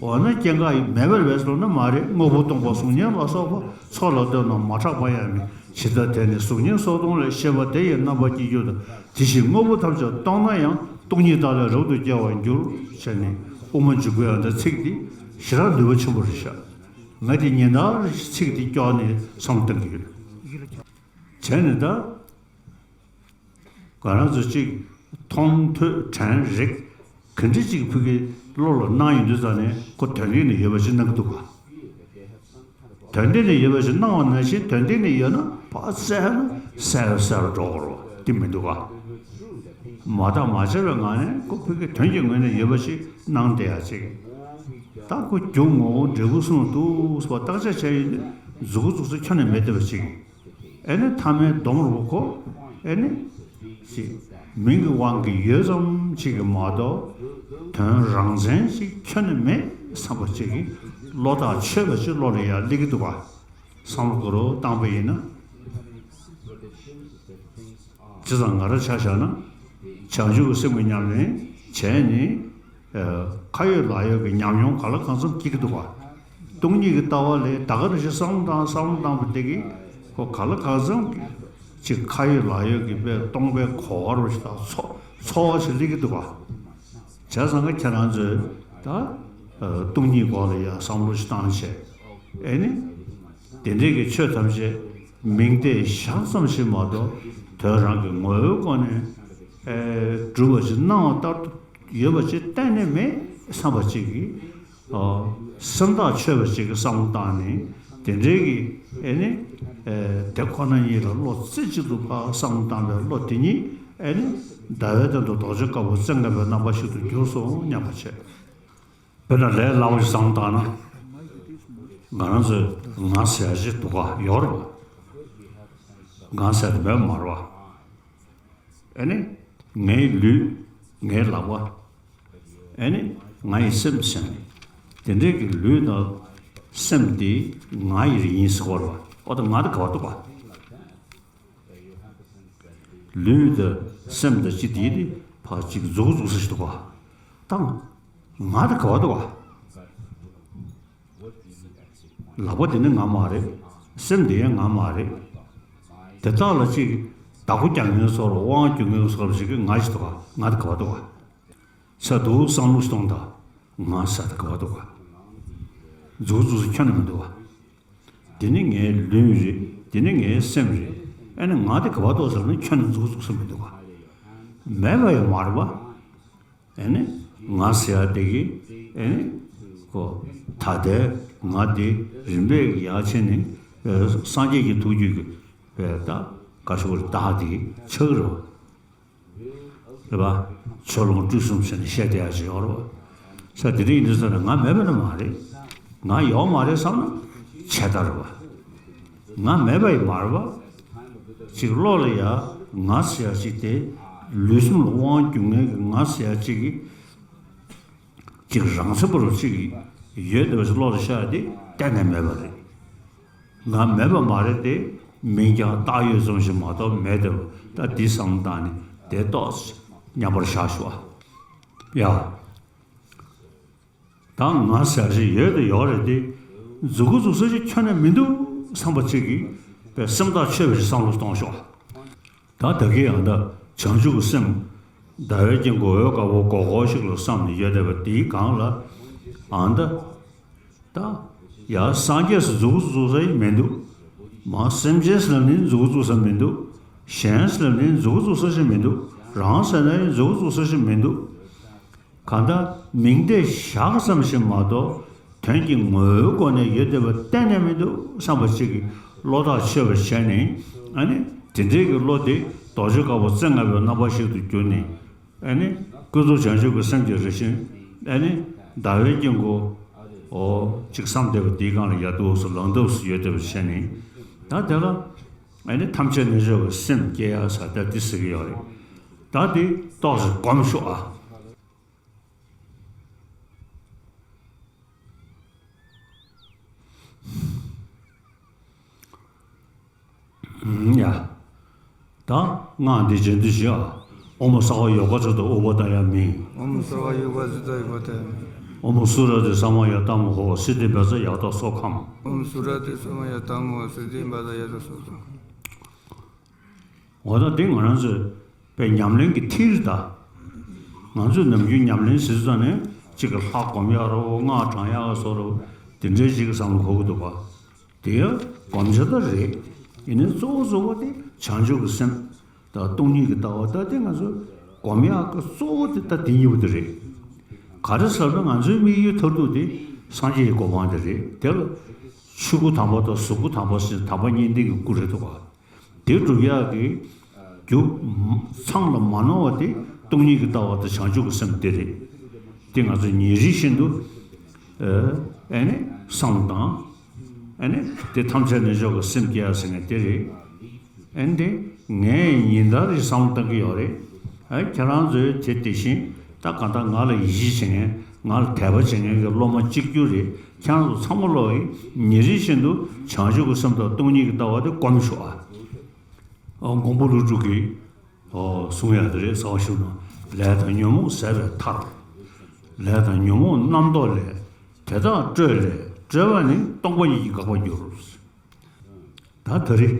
འོ་ན་སྐྱེ་འགག་མེད་པར་བས་ལོ་ན་མ་རེད། དངོས་པོ་སྟོང་པ་གཟུགས་བརྙན་ལ་སོགས་པ་ཚོགས་ལ་ལྟོས་ན་མ་གྲགས་པ་ཡང་མེད། ཇི་ལྟར་དེ་ནི་གཟུགས་བརྙན་སོགས་སྟོང་ལས། ཤེས་པ་དེ་ཡི་རྣམ་པར་སྐྱེ་འགྱུར་ཏེ། དེ་བཞིན་དངོས་པོ་ཐམས་ཅད་སྟོང་ན་ཡང་། སྟོང་ཉིད་བདག་ལས་རབ་ཏུ་སྐྱེ་བར་འགྱུར། ཞེས་ནས་དབུ་མ་འཇུག་པའི་ཨ་ད་ཚིག་འདི་ཞེ་དྲག་ནུས་པ་ཆེན་པོ་རེད་ཤག་ང་དེ་ཉིན་ལྟར་ཚིག་འདི་སྐྱོར་ནས་བསམ་བློ་གཏོང་གི་ཡོད། བྱས་ནས་ད། ང་རང་ཚོ་གཅིག་མཐོང་ཐོས་དྲན་རེག་ག་འདྲ་གཅིག་ཕ་གི་བློ་ལ་སྣང་ཡོང་དུས་ཙང་ནས་ཁོ་དོན་སྟེང་ནས་ཡོད་པ་ཞིག་སྣང་གི་འདུག་ག་དོན་སྟེང་ནས་ཡོད་པ་ཞིག་སྣང་བ་ནང་བཞིན་དོན་སྟེང་ནས་ཡོད་ན་ཕར་བཙལ་ན་གསལ་གསལ་རུ་འགྲོ་གི་རེད་པ། དེ་མི་འདུག་ག་མ་བརྟགས་མ་དཔྱད་པའི་ངང་ནས་ཁོ་ཕ་གི་དོན་གྱི་ངོས་ནས་ཡོད་པ་ཞིག་སྣང་བསྡད་ཡ་ཅིག་ད་ཁོ་རྒྱུ་ངོ་བོ་འབྲས་བུ་གསུམ་ལ་འདུག་ཟེར་བ་བརྟག་དཔྱད་བྱས་ཡོང་དུས་མཛུབ་གུ་བཙུགས་ས་ཁྱོན་ནས་མེད་བསྡད་པ་ཅིག་ཨེ་ནི་མཐའ་མའི་སྡོམ་རུ་ཁོ་ཨེ་ནི་ཅིག་མིང་གི་དབང་གིས་ཡོད་ཙམ་ཅིག་གི་མ་གཏོགས་དོན་རང་མཚན་ཅིག་ཁྱོན་ནས་མེད་བསམ་པ་ཅིག་གི་བློ་ཐག་ཆོད་པ་ཅིག་བློ་ལ་ཡར་སླེབས་ཀྱི་འདུག་ག་བསམ་བློ་ག་རུ་བཏང་པ་ཡིན་ན། བྱས་ཙང་ང་རང་ཆ་བཞག་ན་བྱང་ཆུབ་ཀྱི་སེམས་ཀྱི་ཉམས་ལེན་བྱས་ནས། ཁ་ཡོད་ལག་ཡོད་ཀྱི་ཉམས་མྱོང་ག་ལ་གང་འཚམ་སྐྱེ་གི་འདུག་ག་སྟོང་ཉིད་ཀྱི་ལྟ་བ་ལས་ད་ག་རེ་བཞིན་བསམ་བློ་བཏང་བསམ་བློ་བཏང་བ་དེ་གིས་ཁོ་ག་ལ་གང་འཚམ་གྱི་ ཅིག་ཁ་ཡོད་ལག་ཡོད་ཀྱི་དཔེ་སྟོང་པའི་གོ་བ་རུ་ཞིག་དང་ཚོ་ཚོར་བ་ཞིག་སླེབས་ཀྱི་འདུག་ག་བྱས་ཙང་ཁྱེད་རང་ཚོས་ད་སྟོང་ཉིད་སྐོར་ལ་ཡང་བསམ་བློ་ཞིག་བཏང་བྱས། ཨེ་ནི། དེ་འདྲའི་གི་ཆོས་ཐམས་ཅད་མིང་བརྡས་བཞག་ཙམ་ཞིག་མ་གཏོགས་དོན་རང་གི་ངོ་བོའི་སྒོ་ནས་ཨེ་གྲུབ་པ་ཞིག་སྣང་བ་ལྟར་དུ་ཡོད་པ་ཅིག་གཏན་ནས་མེད་བསམ་པ་ཅིག་གིས། ཨོ། སེམས་ཐག་ཆོད་པ་ཅིག་གི་བསམ་བློ་བཏང་ནས་དེ་འདྲའི་གི་ཨེ་ནི། ཨེ་དེ་ཁོ་ན་ཉིད་ལ་བློ་རྩེ་གཅིག་ཏུ་ཕར་བསམ་བློ་བཏང་པའི་བློ་དེ་ཉིད་ཨེ་ནི་ཟླ་བའི་སྟེང་དུ་རྡོ་རྗེ་དཀར་པོ་རྩེ་ལྔ་པའི་རྣམ་པ་ཞིག་ཏུ་གྱུར་སོང་སྙམ་པ་བྱས། དཔེར་ན་ལས་སླ་པོ་ཞིག་བསམ་བློ་བཏང་ན། ང་རང་ཚོས་ང་ཟེར་ཡ་ཞིག་འདུག་ག་ཡོད་རེད་པ། ང་ཟེར་དེ་མེད་པ་མ་རེད་པ། ཨེ་ནི། ངའི་ལུས། ངའི་ལག་པ། ཨེ་ནི། ང་ཡི་སེམས་ཟེར་ནས། དེ་འདྲའི་གི་ལུས་དང་སེམས་དེ་ང་ཡི་རིགས་ཡིན་ཟེར་བ་རེད་པ། ཨོ་ད་ང་དེ་ག་པར་འདུག་ག་ལུས་དང་སེམས་དང་ཅི་དེ་དེ་ཕར་ཅིག་མཛུབ་གུ་བཙུགས་ས་ཞིག་འདུག་ག་ད་ང་དེ་ག་པར་འདུག་ག་ལག་པ་དེ་ནི་ང་མ་རེད། སེམས་དེ་ཡང་ང་མ་རེད། དེ་དག་ལ་ཅིག་བདག་པོ་རྒྱག་མཁན་བཟོ་འདྲ་དབང་རྒྱུག་མཁན་བཟོ་འདྲ་ཞིག་གི་ང་ཞིག་འདུག་ག་ང་དེ་ག་པར་འདུག་ག་ས་འདུག་བསམ་བློ་གཏོང་དང་། ང་ས་དེ་ག་པར་འདུག་ག་མཛུབ་གུ་བཙུགས་ས་ཁྱོན་ནས་མི་འདུག་ག་དེ་ནི་ངའི་ལུས་རེད། དེ་ནི་ངའི་སེམས་རེད། ཨ་ནི་ང་དེ་ག་པར་འདུག་ཟེར་ན་ཁྱོན་ནས་མཛུབ་གུ་བཙུགས་ས་མི་འདུག་ག་མེད་པ་ཡང་མ་རེད་པ། ཨེ་ནི། ང་ཟེར་ཡ་དེ་གིས། ཨེ་ནི། ཁོ། ད་ལྟའི་ང་དེ་རིམ་པས་ཡར་ཕྱིན་ནས། ཨེ། སངས་རྒྱས་ཀྱི་ཐུགས་རྒྱུད་ཀྱི། ཨེ། ད། ག་ཞུ་བར་བདག་དེ་ཆགས་རེད་པ། རེད་པ། ཆོས་ལོངས་སྤྲུལ་གསུམ་ཟེར་ནས་བཤད་བསྡད་ཡ་ཞིག་ཡོད་རེད་པ། ས་དེ་རིང་འདི་ཚོ་ལ་ང་མེད་པ་ནི་མ་རེད། ང་ཡོད་མ་རེད་བསམ་ན་ཆད་ལྟ་རེད་པ། ང་མེད་པ་ཡིན་མ་རེད་པ། ཅིག་བློ་ལ་ཡ་ང་ཟེར་ཡ་ཅིག་དེ་ལུས་སེམས་ལ་དབང་སྒྱུར་མཁན་གྱི་ང་ཟེར་ཡ་ཅིག་གིས་ཅིག་རང་ཚེ་བར་ཅིག་ཡོད་བསྡད་པ་ཞིག་བློ་ལ་ཤར་ཡ་དེ་གཏན་ནས་མེད་པ་རེད། ང་མེད་པ་མ་རེད་དེ་མིང་རྐྱང་བཏགས་ཡོད་ཙམ་ཞིག་མ་གཏོགས་མེད་དེ་ད་འདི་བསམ་བློ་བཏང་ནས་དེ་ཏོག་ཙམ་མཉམ་པར་བཞག་ཞུ་ཨ། ཡ། ད་ང་ཟེར་ཞིག་ཡོད་དེ་ཡོད་རེད་དེ། མཛུབ་གུ་བཙུགས་ས་ཞིག་ཁྱོན་ནས་མི་འདུག་བསམ་པ་ཅིག་གིས་པའི་སེམས་ཐག་ཆོད་པ་ཞིག་བསམ་བློ་གཏོང་ཤོག་ད་ད་གིན་ཨ་ད་བྱང་ཆུབ་ཀྱི་སེམས། ཟླ་བའི་དཀྱིལ་འཁོར་འོད་དཀར་པོ་སྒོར་སྒོར་ཞིག་ལ་བསམ་ནས་ཡོད་བསྡད་པ་དེའི་སྒང་ལ། ཨ་ད། ད། ཡ་སངས་རྒྱས་སུ་མཛུབ་གུ་བཙུགས་ས་ཞིག་མི་འདུག་མ་སེམས་ཅན་ཟེར་ནས་མཛུབ་གུ་བཙུགས་ས་མི་འདུག་གཞན་ཟེར་ནས་མཛུབ་གུ་བཙུགས་ས་ཞིག་མི་འདུག་རང་ཟེར་ནས་མཛུབ་གུ་བཙུགས་ས་ཞིག་མི་འདུག་གང་ལྟར་མིང་བརྡས་བཞག་ཙམ་ཞིག་མ་གཏོགས་དོན་གྱི་ངོ་བོའི་སྒོ་ནས་ཡོད་བསྡད་པ་གཏན་ནས་མི་འདུག་བསམ་པ་ཅིག་གིས་བློ་ཐག་ཆོད་པ་བྱས་ནས། ཨ་ནི་དེ་འདྲའི་གི་བློ་དེ་རྡོ་རྗེ་དཀར་པོ་རྩེ་ལྔ་པའི་རྣམ་པ་ཞིག་ཏུ་གྱུར་ནས། ཨ་ནི་ཀུན་རྫོབ་བྱང་ཆུབ་ཀྱི་སེམས་ཀྱི་རང་བཞིན། ཨ་ནི་ཟླ་བའི་དཀྱིལ་འཁོར། འོ་ཅིག་བསམ་བསྡད་པ་དེའི་སྒང་ལ་ཡ་འདུག་སེ་ལངས་ཐབས་སུ་ཡོད་བསྡད་པ་བྱས་ནས། ད་དེ་ལ་ཨ་ནི་ཐམས་ཅད་རྣལ་འབྱོར་པའི་སེམས་བསྐྱེད་ཡ་ས་ད་འདི་ཟེར་གི་ཡོད་རེད། ད་དེ་ཏོག་ཙམ་སྒོམ་ཤོག་ཨ། ཡ། ད་སྔགས་འདི་རྗེས་ཟློས་བྱེད་ཨ། ཨོཾ་སརྦ་ཡོ་ག་ཛུ་ཏ་ཨུ་པ་དཱ་ཡ་མི། ཨོཾ་སརྦ་ཡོ་ག་ཛུ་ཏ་ཨུ་པ་དཱ་ཡ་མི། ཨོཾ་སུ་ར་ཏི་ས་མ་ཡ་ཏ་མ་ཧོ། སིདྡྷི་བཛྲ་ཡ་ཏ་སོ་ཁམ། ཨོཾ་སུ་ར་ཏི་ས་མ་ཡ་ཏ་མ་ཧོ། སིདྡྷི་བཛྲ་ཡ་ཏ་སོ་ཁམ། འོ་ད་དེ་ང་རང་ཚོས་པའི་ཉམས་ལེན་གྱི་ཐིག་རེད་ད། ང་ཚོས་ནམ་རྒྱུན་ཉམས་ལེན་ཟེར་ཙང་ནས་གཅིག་གི་ལྷ་སྒོམ་ཡག་རོ་སྔགས་བགྲང་ཡག་བཟོ་རོ་དེ་འདྲའི་ཞིག་གི་བསམ་བློ་འཁོར་གི་འདུག་ག་དེ་ཡང་སྒོམ་བྱ་ད་རེད། ཡིན་ནའི་གཙོ་བོ་གཙོ་བོ་དེ་བྱང་ཆུབ་ཀྱི་སེམས་དང་སྟོང་ཉིད་ཀྱི་ལྟ་བ་ད་དེ་ང་ཚོས་སྒོམ་ཡག་གི་གཙོ་བོ་དེ་ད་དེ་གཉིས་པོ་དེ་རེད། ག་རེ་ཟེར་ན་ང་ཚོའི་དམིགས་ཡུལ་མཐར་ཐུག་དེ་སངས་རྒྱས་ཀྱི་གོ་འཕང་དེ་རེད། དེ་ལ་ཆོས་སྐུ་དམ་པ་དང་གཟུགས་སྐུ་དམ་པ་ཟེར་དམ་པ་གཉིས་ལྡན་གྱི་སྐུ་རེད་འདུག་ག་དེ་སྒྲུབ་ཡག་གི་རྒྱུ་ཚང་ལ་མ་ནོར་བ་དེ་སྟོང་ཉིད་ཀྱི་ལྟ་བ་དང་བྱང་ཆུབ་ཀྱི་སེམས་དེ་རེད། དེ་ང་ཚོས་ཉིན་རེ་བཞིན་དུ་ཨ་ནི་བསམ་བློ་བཏང་། ཨ་ནི་དེ་ཐམས་ཅད་རྣལ་འབྱོར་གྱི་སེམས་བསྐྱེད་ཡག་ཟེར་མཁན་དེ་རེད། ཨ་ནི་དེ་ངས་ཉིན་ལྟར་རེ་བསམ་བློ་བཏང་གི་ཡོད་རེད། ཨ་ཁྱེད་རང་ཚོས་དེ་དེ་བཞིན་ད་གང་ལྟར་ང་ལ་ཡིད་ཆེས་བྱེད་མཁན་ང་ལ་དད་པ་བྱེད་མཁན་གྱི་སློབ་མ་གཅིག་གྱུར་རེད། ཁྱེད་རང་ཚོ་ཚང་མ་ལོག་གིས་ཉིན་རེ་བཞིན་དུ་བྱང་ཆུབ་ཀྱི་སེམས་དང་སྟོང་ཉིད་ཀྱི་ལྟ་བ་དེ་སྒོམ་ཤོག་ཨ། ཨ་མགོན་པོ་ཀླུ་སྒྲུབ་ཀྱིས་ཨོ་གསུང་ཡག་དེ་རེད། གསང་བ་ཞུ་ན་ལས་དང་ཉོན་མོངས་ཟད་པའི་མཐར། ལས་དང་ཉོན་མོངས་རྣམ་རྟོག་ལས། དེ་དག་སྤྲོས་ལས་སྤྲོས་པ་ནི་སྟོང་པ་ཉིད་ཀྱིས་འགག་པར་འགྱུར། ད་ད་རེས་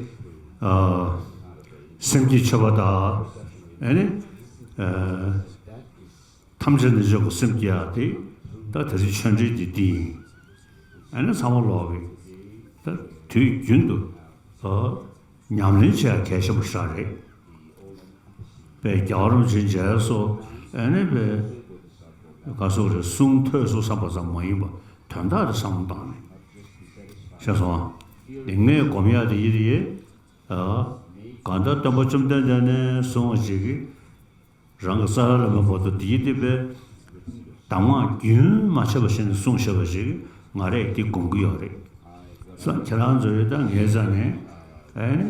ཨ་ སེམས་བསྐྱེད་མཆོད་པ་དང་། ཨ་ནི། ཨ། ཐམས་ཅད་གནོད་བྱེད་ཀྱི་སེམས་བསྐྱེད་ཡག་དེ། ད་དེ་རིང་ཆོས་འབྲེལ་འདི་འདི་ཡིན། ཨ་ནི་ཚང་མ་ལོག་གི། ད་དུས་རྒྱུན་དུ། ཨ། ཉམས་ལེན་བྱེད་ཡག་གལ་ཆེན་པོ་ཞིག་རེད། པའི་རྒྱལ་བ་རིན་པོ་ཆེའི་མཇལ་སོགས། ཨ་ནི་པའི། ག་སོགས་རེད། གསུང་ཐོས་སོགས་བསམ་པ་ཙམ་མ་ཡིན་པ། དོན་དག་དེ་བསམ་བློ་བཏང་ནས། ཤེས་སོང་། དེ་ངས་སྒོམ་ཡག་དེ་ཡིན་རེད། ཨ། གང་ལྟར་སྟོན་པ་བཅོམ་ལྡན་འདས་ནས་གསུངས་པ་ཅིག་གིས། རང་གི་རྩ་བའི་བླ་མའི་བར་དུ་འདི་ཡི་སྡིག་པའི་གདམས་ངག་རྒྱུན་མ་ཆད་པ་བྱས་ནས་གསུངས་བཞག་པ་ཞིག་ང་རས་འདི་སྒོམ་གྱི་ཡོད་རེད། ས། ཁྱེད་རང་ཚོས་ད་ངའི་རྩ་ནས། ཨ་ནི།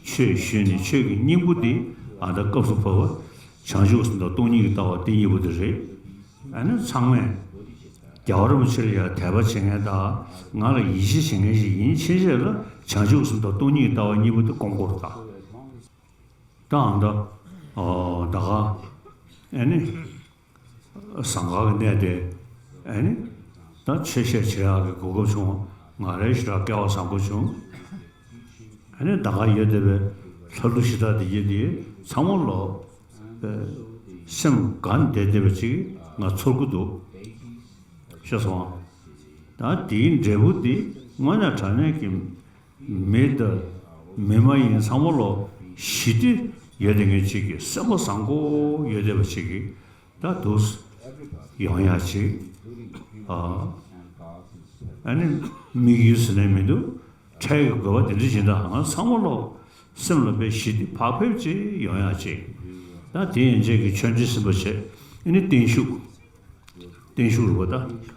ཆོས་ཞུས་ནས་ཆོས་ཀྱི་སྙིང་པོ་འདི། ཨ། ད་སྐབས་སུ་བབ་པ། བྱང་ཆུབ་སེམས་དང་སྟོང་ཉིད་ཀྱི་ལྟ་བ་འདི་གཉིས་པོ་དེ་རེད། ཨ་ནི་ཚང་མས་རྒྱལ་བ་རིན་པོ་ཆེ་ལ་ཡང་དད་པ་བྱེད་མཁན་དང་། ང་ལ་ཡིད་ཆེས་བྱེད་མཁན་ཞིག་ཡིན་ཕྱིན་ཆད་ལ། བྱང་ཆུབ་སེམས་དང་སྟོང་ཉིད་ཀྱི་ལྟ་བ་གཉིས་པོ་དེ་སྒོམ་དགོས་རེད་ད། ད་ཨ་ད། ཨོ། ད་ག། ཨ་ནི། ཟངས་དཀར་གྱི་གནས་དེ། ཨ་ནི། ད་ཆོས་བཤད་བྱེད་ཡག་གི་གོ་སྐབས་བྱུང་། ང་རའི་ཞེ་དྲག་སྐལ་བ་བཟང་པོ་བྱུང་། ཨ་ནི་ད་ག་ཡོད་བསྡད་པའི་ལྷ་ཀླུ་གཞི་བདག་དེ་ཡིན་དེ་ཚང་མ་ལོ། ཨ། སེམས་དགའ་བསྡད་བསྡད་པ་ཅིག་ང་ཚོར་གྱི་འདུག་ཤེས་སོང་། ད་དེའི་འབྲས་བུ་དེ་དངོས་གནས་དྲང་གནས་ཀྱི། མི་དང་མི་མ་ཡིན་ཚང་མ་ལོ། ཞི་བདེ་ཡོད་བསྡད་མཁན་ཅིག་གི། སེམས་པ་བཟང་པོ་ཡོད་བསྡད་པ་ཅིག་གི། ད་འདུག་ཡོང་ཡག་ཅིག་ཨ། ཨ་ནི་དམིགས་ཡུལ་ཟེར་ནས་མི་འདུག་འཕྲལ་གྱི་དགོས་པ་དེ་འདྲ་ཅིག་ད་ང་ཚང་མ་ལོ། སེམས་ལ་དཔེ་ཞི་བདེ་བག་ཕེབས་ཅིག་ཡོང་ཡག་ཅིག་ད་དེ་ཡན་ཆད་ཀྱི་ཆོས་འབྲེལ་ཟིན་པ་བྱས། ཨ་ནི་བརྟན་བཞུགས། བརྟན་བཞུགས་རུ་བ་ད།